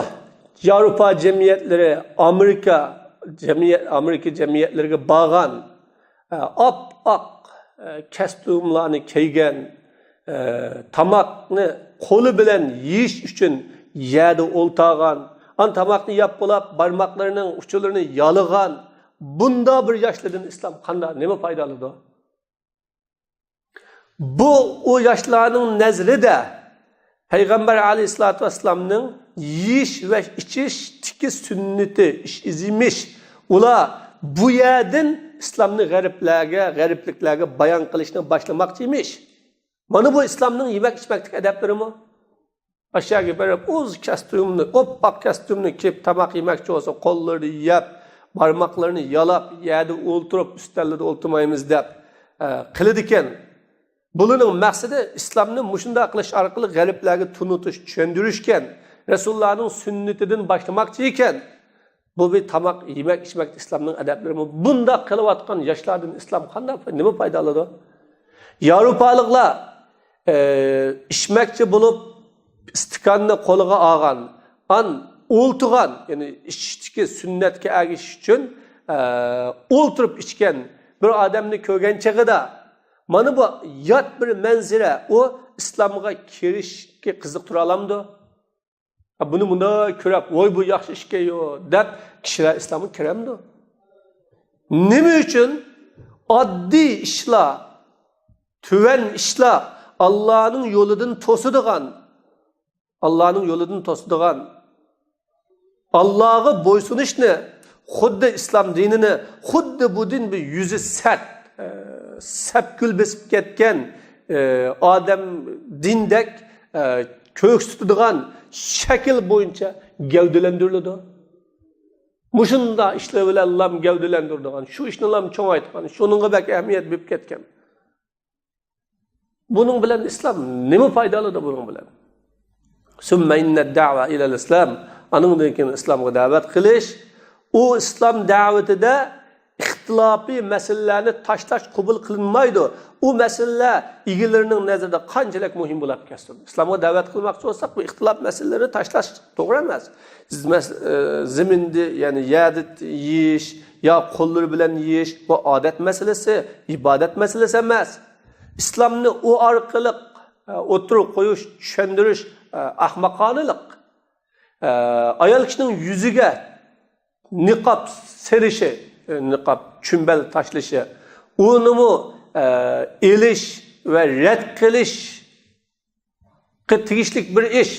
ياۋروپا جەمئىيەتلىرى، ئامېرىكا جەمئىيەت، ئامېرىكا جەمئىيەتلىرىگە بارغان، ئە، ئاپئاق، ئە، كەستۇملارنى كىيگەن، ئە، تاماقنى قولى بىلەن يېيىش ئۈچۈن يەردە ئولتۇرغان، ئان تاماقنى يەپ بولاپ، بارماقلىرىنىڭ ئۇچلىرىنى يالىغان، بۇنداق بىر ياشلاردىن ئىسلام قانداق، نېمە پايدا ئالىدۇ؟ بۇ، ئۇ ياشلارنىڭ نەزىرىدە پەيغەمبەر ئەلەيھىسسالاتۇ ۋەسسالامنىڭ يېيىش ۋە ئىچىشتىكى سۈننىتى، ئىش-، ئىزى ئىمىش. ئۇلار بۇ يەردىن ئىسلامنى غەربلەرگە، غەربلىكلەرگە بايان قىلىشنى باشلىماقچى ئىمىش. مانا بۇ ئىسلامنىڭ يېمەك-ئىچمەكتىكى ئەدەپلىرىمۇ. ئاشۇ يەرگە بېرىپ، ئۇز كەستۇمنى، ئوپئاق كەستۇمنى كىيىپ، تاماق يېمەكچى بولسا، قوللىرىنى يەپ، بارماقلىرىنى يالاپ، يەردە ئولتۇرۇپ، ئۈستەلدە ئولتۇرمايمىز دەپ، ئە، قىلىدىكەن. بۇلارنىڭ مەقسىتى ئىسلامنى مۇشۇنداق قىلىش ئارقىلىق غەربلەرگە تونۇتۇش، چۈشەندۈرۈشكەن. رەسۇلۇللانىڭ سۈننىتىدىن باشلىماقچى ئىكەن. بۇ بىر تاماق يېمەك ئىچمەكتە ئىسلامنىڭ ئەدەپلىرىمۇ؟ بۇنداق قىلىۋاتقان ياشلاردىن ئىسلام قانداق، نېمە پايدا ئالىدۇ؟ ياۋروپالىقلار، ئە، ئىچمەكچى بولۇپ ئىستىكاننى قولىغا ئالغان، ئان ئولتۇرغان، يەنى ئىچىشتىكى سۈننەتكە ئەگىشىش ئۈچۈن، ئە، ئولتۇرۇپ ئىچكەن بىر ئادەمنى كۆرگەن چېغىدا، مانا بۇ يات بىر مەنزىرە، ئۇ ئىسلامغا كىرىشكە قىزىقتۇرالامدۇ؟ بۇنى مۇنداق كۆرۈپ، ۋاي، بۇ ياخشى ئىشكەنيۇ دەپ كىشىلەر ئىسلامغا كىرەمدۇ؟ نېمە ئۈچۈن؟ ئاددىي ئىشلار، تۆۋەن ئىشلار، ئاللانىڭ يولىدىن توسىدىغان، ئاللانىڭ يولىدىن توسىدىغان، ئاللاغا بويسۇنۇشنى، خۇددى ئىسلام دىنىنى، خۇددى بۇ دىن بىر يۈزى سەت، ئە، سەپكۈل بېسىپ كەتكەن، ئە، ئادەم دىندەك، ئە، كۆرسىتىدىغان شەكىل بويىچە گەۋدىلەندۈرۈلىدۇ. مۇشۇنداق ئىشلار بىلەنلام گەۋدىلەندۈرىدىغان، شۇ ئىشنىلام چوڭايتقان، شۇنىڭغا بەك ئەھمىيەت بېرىپ كەتكەن. بۇنىڭ بىلەن ئىسلام نېمە پايدا ئالىدۇ بۇنىڭ بىلەن؟ ثم إن الدعوة إلى الإسلام، ئانىڭدىن كېيىن ئىسلامغا دەۋەت قىلىش، ئۇ ئىسلام دەۋىتىدە ئىختىلاپىي مەسىلىلەرنى تاشلاش قوبۇل قىلىنمايدۇ. ئۇ مەسىلىلەر ئىگىلىرىنىڭ نەزىرىدە قانچىلىك مۇھىم بولۇپ كەتسۇن. ئىسلامغا دەۋەت قىلماقچى بولساق، بۇ ئىختىلاپ مەسىلىلىرىنى تاشلاش توغرا ئەمەس. مەس-، ئە، زېمىندە، يەنى يەردە يېيىش يا قوللىرى بىلەن يېيىش، بۇ ئادەت مەسىلىسى، ئىبادەت مەسىلىسى ئەمەس. ئىسلامنى ئۇ ئارقىلىق، ئە، ئوتتۇرىغا قويۇش، چۈشەندۈرۈش، ئە، ئەخمىقانىلىق. ئە، ئايال كىشىنىڭ يۈزىگە نىقاب سېلىشى، ئە، نىقاب، چۈمبەل تاشلىشى، ئۇنىمۇ، ئە، ئېلىش ۋە رەت قىلىشقا تېگىشلىك بىر ئىش.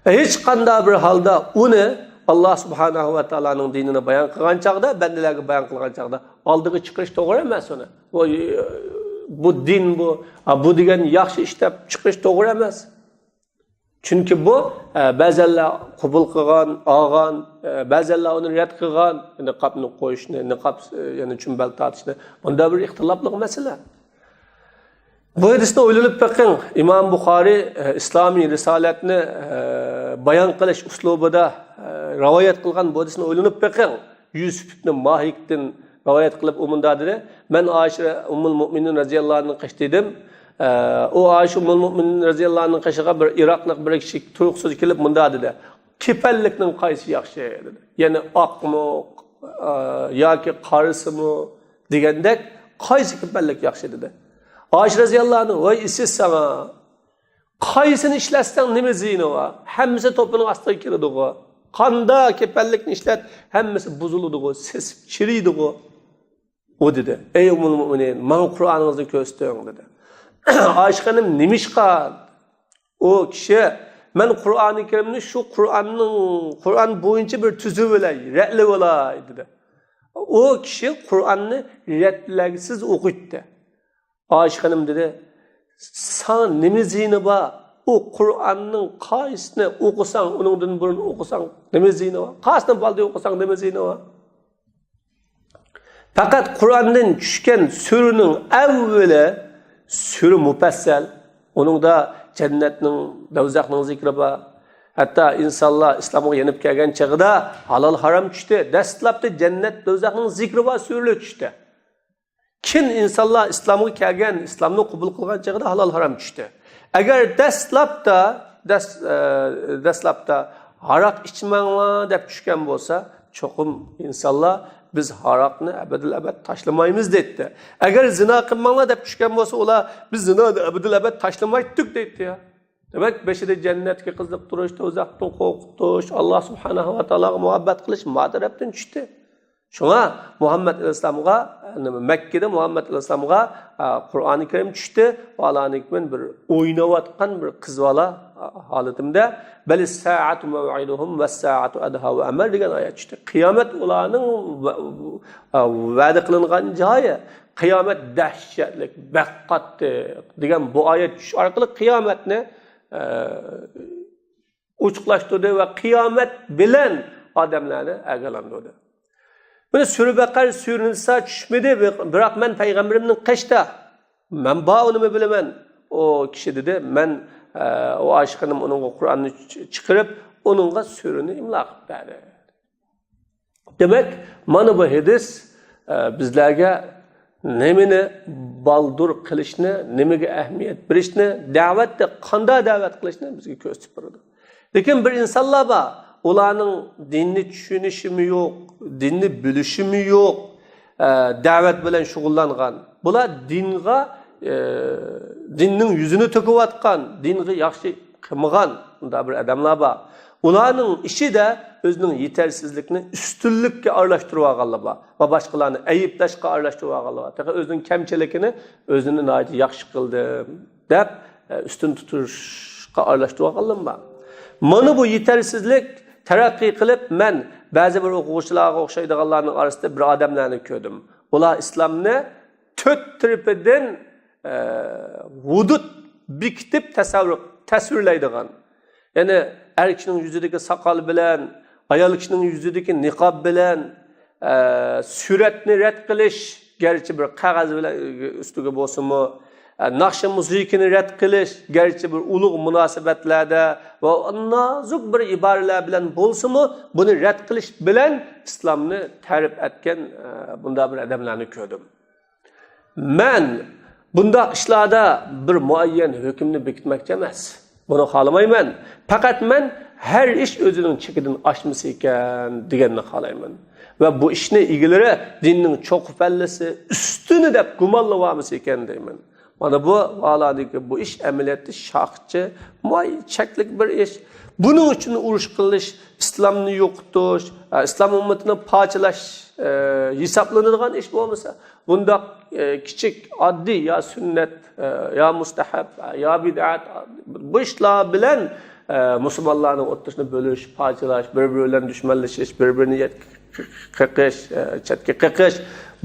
ھېچقانداق بىر ھالدا ئۇنى ئاللا سۇبھانەھۇ ۋە تائالانىڭ دىنىنى بايان قىلغان چاغدا، بەندىلەرگە بايان قىلغان چاغدا ئالدىغا چىقىرىش توغرا ئەمەس ئۇنى. بۇ، بۇ دىن بۇ، ھا، بۇ دېگەن ياخشى ئىش دەپ چىقىرىش توغرا ئەمەس. چۈنكى بۇ، ئە، بەزەنلەر قوبۇل قىلغان، ئالغان، ئە، بەزەنلەر ئۇنى رەت قىلغان، نىقابنى قويۇشنى، نىقاب، ئە، يەنى چۈمبەل تارتىشنى، بۇنداق بىر ئىختىلاپلىق مەسىلە. بۇ ھەدىسنى ئويلىنىپ بېقىڭ. ئىمام بۇخارىي، ئە، ئىسلامىي رىسالەتنى، ئە، بايان قىلىش ئۇسلۇبىدا، ئە، رىۋايەت قىلغان بۇ ھەدىسنى ئويلىنىپ بېقىڭ. يۈسۈپ ئىبنى ماھىكتىن رىۋايەت قىلىپ، ئۇ مۇنداق دېدى، مەن ئائىشە ئۇممۇل مۆمىنىن رەزىياللاھۇ ئەنھانىڭ قېشىدا ئىدىم. ئە، ئۇ ئائىشە ئۇممۇل مۆمىنىن رەزىياللاھۇ ئەنھانىڭ قېشىغا بىر ئىراقلىق بىر كىشى تۇرۇقسىز كېلىپ مۇنداق دېدى، كېپەنلىكنىڭ قايسى ياخشى؟ دېدى. يەنى ئاقمۇ، ئە، ياكى قارىسىمۇ دېگەندەك، قايسى كېپەنلىك ياخشى؟ دېدى. ئائىشە رەزىياللاھۇ ئەنھا، ۋاي ئىسىت ساڭا! قايسىنى ئىشلەتسەڭ نېمە زىيىنى بار؟ ھەممىسى توپىنىڭ ئاستىغا كىرىدىغۇ. قانداق كېپەنلىكنى ئىشلەت، ھەممىسى بۇزۇلىدىغۇ، سېسىپ چىرىيدىغۇ. ئۇ دېدى، ئەي ئۇممۇل مۆمىنىن، ماڭا قۇرئانىڭىزنى كۆرسىتىڭ، دېدى. ئائىشە خانىم، نېمىشقا؟ ئۇ كىشى، مەن قۇرئانى كەرىمنى شۇ قۇرئاننىڭ، قۇرئان بويىچە بىر تۈزۈۋېلەي، رەتلىۋالاي، دېدى. ئۇ كىشى قۇرئاننى رەتلەگۈسىز ئوقۇيتتى. ئائىشە خانىم دېدى، ساڭا نېمە زىيىنى بار؟ ئۇ قۇرئاننىڭ قايسىنى ئوقۇساڭ، ئۇنىڭدىن بۇرۇن ئوقۇساڭ، نېمە زىيىنى بار؟ قايسىنى بالدىن ئوقۇساڭ، نېمە زىيىنى بار؟ پەقەت قۇرئاندىن چۈشكەن سۈرىنىڭ ئەۋۋىلى سۈرە مۇپەسسەل. ئۇنىڭدا جەننەتنىڭ، دوزاخنىڭ زىكرى بار. ھەتتا ئىنسانلار ئىسلامغا يېنىپ كەلگەن چېغىدا ھالال ھارام چۈشتى. دەسلەپتە جەننەت، دوزاخنىڭ زىكرى بار سۈرىلەر چۈشتى. كېيىن ئىنسانلار ئىسلامغا كەلگەن، ئىسلامنى قوبۇل قىلغان چېغىدا ھالال ھارام چۈشتى. ئەگەر دەسلەپتە، دەس-، ئە، دەسلەپتە ھاراق ئىچمەڭلار دەپ چۈشكەن بولسا، چوقۇم ئىنسانلار، بىز ھاراقنى ئەبەدىل ئەبەد تاشلىمايمىز دەيتتى. ئەگەر زىنا قىلماڭلار دەپ چۈشكەن بولسا، ئۇلار، بىز زىنانى ئەبەدىل ئەبەد تاشلىمايتتۇق دەيتتى يا. دېمەك، بېشىدا جەننەتكە قىزىقتۇرۇش، دوزاختىن قورقۇتۇش، ئاللا سۇبھانەھۇ ۋە تائالاغا مۇھەببەت قىلىش ما تەرەپتىن چۈشتى. شۇڭا مۇھەممەد ئەلەيھىسسالامغا، مەككىدە مۇھەممەد ئەلەيھىسسالامغا، ئە، قۇرئانى كەرىم چۈشتى. ۋە ئالانىڭكى بىر ئويناۋاتقان بىر قىز بالا، ئە، ھالىتىمدە، بەلىسسائەتۇ مەۋئىدۇھۇم ۋەسسائەتۇ ئەدھا ۋە ئەمەر دېگەن ئايەت چۈشتى. قىيامەت ئۇلارنىڭ ۋە-، ئە، ۋەدە قىلىنغان جايى. قىيامەت دەھشەتلىك، بەك قاتتىق دېگەن بۇ ئايەت چۈشۈش ئارقىلىق قىيامەتنى، ئە، ئوچۇقلاشتۇردى ۋە قىيامەت بىلەن ئادەملەرنى ئاگاھلاندۇردى. مانا سۈرە بەقەرە، سۈرە نىسا چۈشمىدى، بىراق مەن پەيغەمبىرىمنىڭ قېشىدا، مەن بار ئۇنىمۇ بىلىمەن. ئۇ كىشى دېدى، مەن، ئە، ئۇ ئائىشە خانىم ئۇنىڭغا قۇرئاننى چ-، چىقىرىپ، ئۇنىڭغا سۈرىنى ئىملا قىلىپ بەردى. دېمەك، مانا بۇ ھەدىس، ئە، بىزلەرگە نېمىنى بالدۇر قىلىشنى، نېمىگە ئەھمىيەت بېرىشنى، دەۋەتتە قانداق دەۋەت قىلىشنى بىزگە كۆرسىتىپ بېرىدۇ. لېكىن بىر ئىنسانلار بار، ئۇلارنىڭ دىننى چۈشىنىشىمۇ يوق، دىننى بىلىشىمۇ يوق، ئە، دەۋەت بىلەن شۇغۇللانغان. بۇلار دىنغا، ئە، دىننىڭ يۈزىنى تۆكۈۋاتقان، دىنغا ياخشى قىلمىغان بۇنداق بىر ئادەملەر بار. ئۇلارنىڭ ئىچىدە ئۆزىنىڭ يېتەرسىزلىكىنى ئۈستۈنلۈككە ئارىلاشتۇرۇۋالغانلار بار ۋە باشقىلارنى ئەيىبلەشكە ئارىلاشتۇرۇۋالغانلار بار. تېخى ئۆزىنىڭ كەمچىلىكىنى ئۆزىنى ناھايىتى ياخشى قىلدىم دەپ، ئە، ئۈستۈن تۇتۇشقا ئارىلاشتۇرۇۋالغانلار بار. مانا بۇ يېتەرسىزلىك تەرەققىي قىلىپ، مەن بەزى بىر ئوقۇغۇچىلارغا ئوخشايدىغانلارنىڭ ئارىسىدا بىر ئادەملەرنى كۆردۈم. ئۇلار ئىسلامنى تۆت تەرىپىدىن، ئە، ھۇدۇد بېكىتىپ تەسەۋۋۇر، تەسۋىرلەيدىغان. يەنى ئەر كىشىنىڭ يۈزىدىكى ساقال بىلەن، ئايال كىشىنىڭ يۈزىدىكى نىقاب بىلەن، ئە، سۈرەتنى رەت قىلىش، گەرچە بىر قەغەز بىلەن ئۈستىگە بولسىمۇ، ئە، ناخشا مۇزىكىنى رەت قىلىش، گەرچە بىر ئۇلۇغ مۇناسىۋەتلەردە ۋە نازۇك بىر ئىبارىلەر بىلەن بولسىمۇ، بۇنى رەت قىلىش بىلەن ئىسلامنى تەرىپ ئەتكەن، ئە، بۇنداق بىر ئادەملەرنى كۆردۈم. مەن بۇنداق ئىشلاردا بىر مۇئەييەن ھۆكۈمنى بېكىتمەكچى ئەمەس. بۇنى خالىمايمەن. پەقەت مەن ھەر ئىش ئۆزىنىڭ چېكىدىن ئاشمىسا ئىكەن دېگەننى خالايمەن. ۋە بۇ ئىشنى ئىگىلىرى دىننىڭ چوققا پەللىسى ئۈستۈنى دەپ گۇمانلىۋالمىسا ئىكەن دەيمەن. مانا بۇ ۋاھالەنكى، بۇ ئىش ئەمەلىيەتتە شاخچە، مۇئەييەن چەكلىك بىر ئىش. بۇنىڭ ئۈچۈن ئۇرۇش قىلىش، ئىسلامنى يوقىتىش، ئە، ئىسلام ئۈممىتىنى پارچىلاش، ئە، ھېسابلىنىدىغان ئىش بولمىسا، بۇنداق، ئە، كىچىك، ئاددىي يا سۈننەت، ئە، يا مۇستەھەب، ئە، يا بىدئەت، بۇ ئىشلار بىلەن، ئە، مۇسۇلمانلارنىڭ ئوتتۇرىسىنى بۆلۈش، پارچىلاش، بىر-بىرى بىلەن دۈشمەنلىشىش، بىر-بىرىنى يەتكە قېقىش، ئە، چەتكە قېقىش،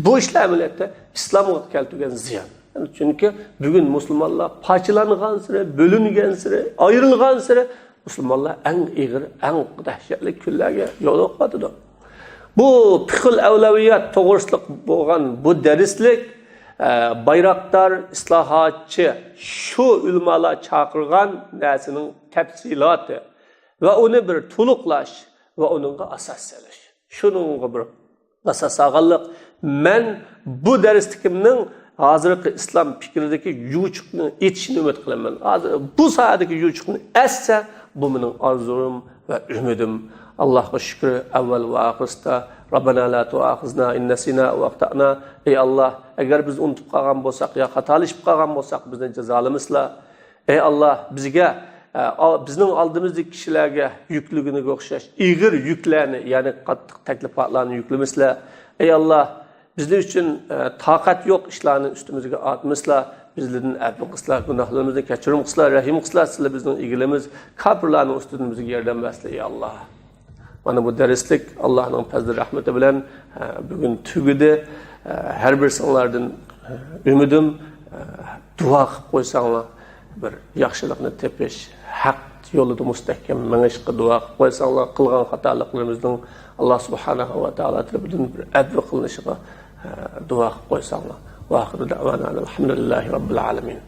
بۇ ئىشلار ئەمەلىيەتتە ئىسلامغا كەلتۈرگەن زىيان. چۈنكى بۈگۈن مۇسۇلمانلار پارچىلانغانسېرى، بۆلۈنگەنسېرى، ئايرىلغانسېرى مۇسۇلمانلار ئەڭ ئېغىر، ئەڭ دەھشەتلىك كۈنلەرگە يولۇقۇۋاتىدۇ. بۇ پىقھۇل ئەۋلەۋىيات توغرىسىلىق بولغان بۇ دەرسلىك، ئە، بايراقدار، ئىسلاھاتچى، شۇ ئۆلىمالار چاقىرغان نەرسىنىڭ تەپسىلاتى ۋە ئۇنى بىر تولۇقلاش ۋە ئۇنىڭغا ئاساس سېلىش. شۇنىڭغا بىر ئاساس سالغانلىق. مەن بۇ دەرسلىكىمنىڭ ھازىرقى ئىسلام پىكرىدىكى يوچۇقنى ئېتىشىنى ئۈمىد قىلىمەن. ھازىر بۇ ساھەدىكى يوچۇقنى ئەتسە، بۇ مېنىڭ ئارزۇيۇم ۋە ئۈمىدىم. ئاللاھقا شۈكرى، ئەۋۋەل ۋە ئاخىرسىدا، رەببەنا لا تۇئاخىزنا ئىن نەسىنا ئەۋ ئەختەئنا. ئەي ئاللاھ، ئەگەر بىز ئۇنتۇپ قالغان بولساق يا خاتالىشىپ قالغان بولساق، بىزنى جازالىمىسىلا. ئەي ئاللاھ، بىزگە، ئە، ئا-، بىزنىڭ ئالدىمىزدىكى كىشىلەرگە يۈكلىگىنىگە ئوخشاش ئېغىر يۈكلەرنى، يەنى قاتتىق تەكلىپاتلارنى يۈكلىمىسىلە. ئەي ئاللاھ، بىزلەر ئۈچۈن، ئە، تاقەت يوق ئىشلارنى ئۈستىمىزگە ئارتمىسىلا، بىزلەردىن ئەپۇ قىلسىلا، گۇناھلىرىمىزنى كەچۈرۈم قىلسىلا، رەھىم قىلسىلا، سىلەر بىزنىڭ ئىگىلىرىمىز، كاپىرلارنىڭ ئۈستىدىن بىزگە ياردەم بەرسىلە، يا ئاللاھ. مانا بۇ دەرسلىك ئاللاھنىڭ پەزلى رەھمىتى بىلەن، ئە، بۈگۈن تۈگىدى. ئە، ھەر بىرسىڭلاردىن، ئە، ئۈمىدىم، ئە، دۇئا قىلىپ قويساڭلار، بىر ياخشىلىقنى تېپىش، ھەق يولىدا مۇستەھكەم مېڭىشقا دۇئا قىلىپ قويساڭلار، قىلغان خاتالىقلىرىمىزنىڭ ئاللاھ سۇبھانەھۇ ۋە تائالا تەرىپىدىن بىر ئەپۇ قىلىنىشىغا، ئە، دۇئا قىلىپ قويساڭلار. ۋە ئاخىرۇ دەئۋانا ئەلھەمدۇلىللاھى رەببىل ئالەمىن.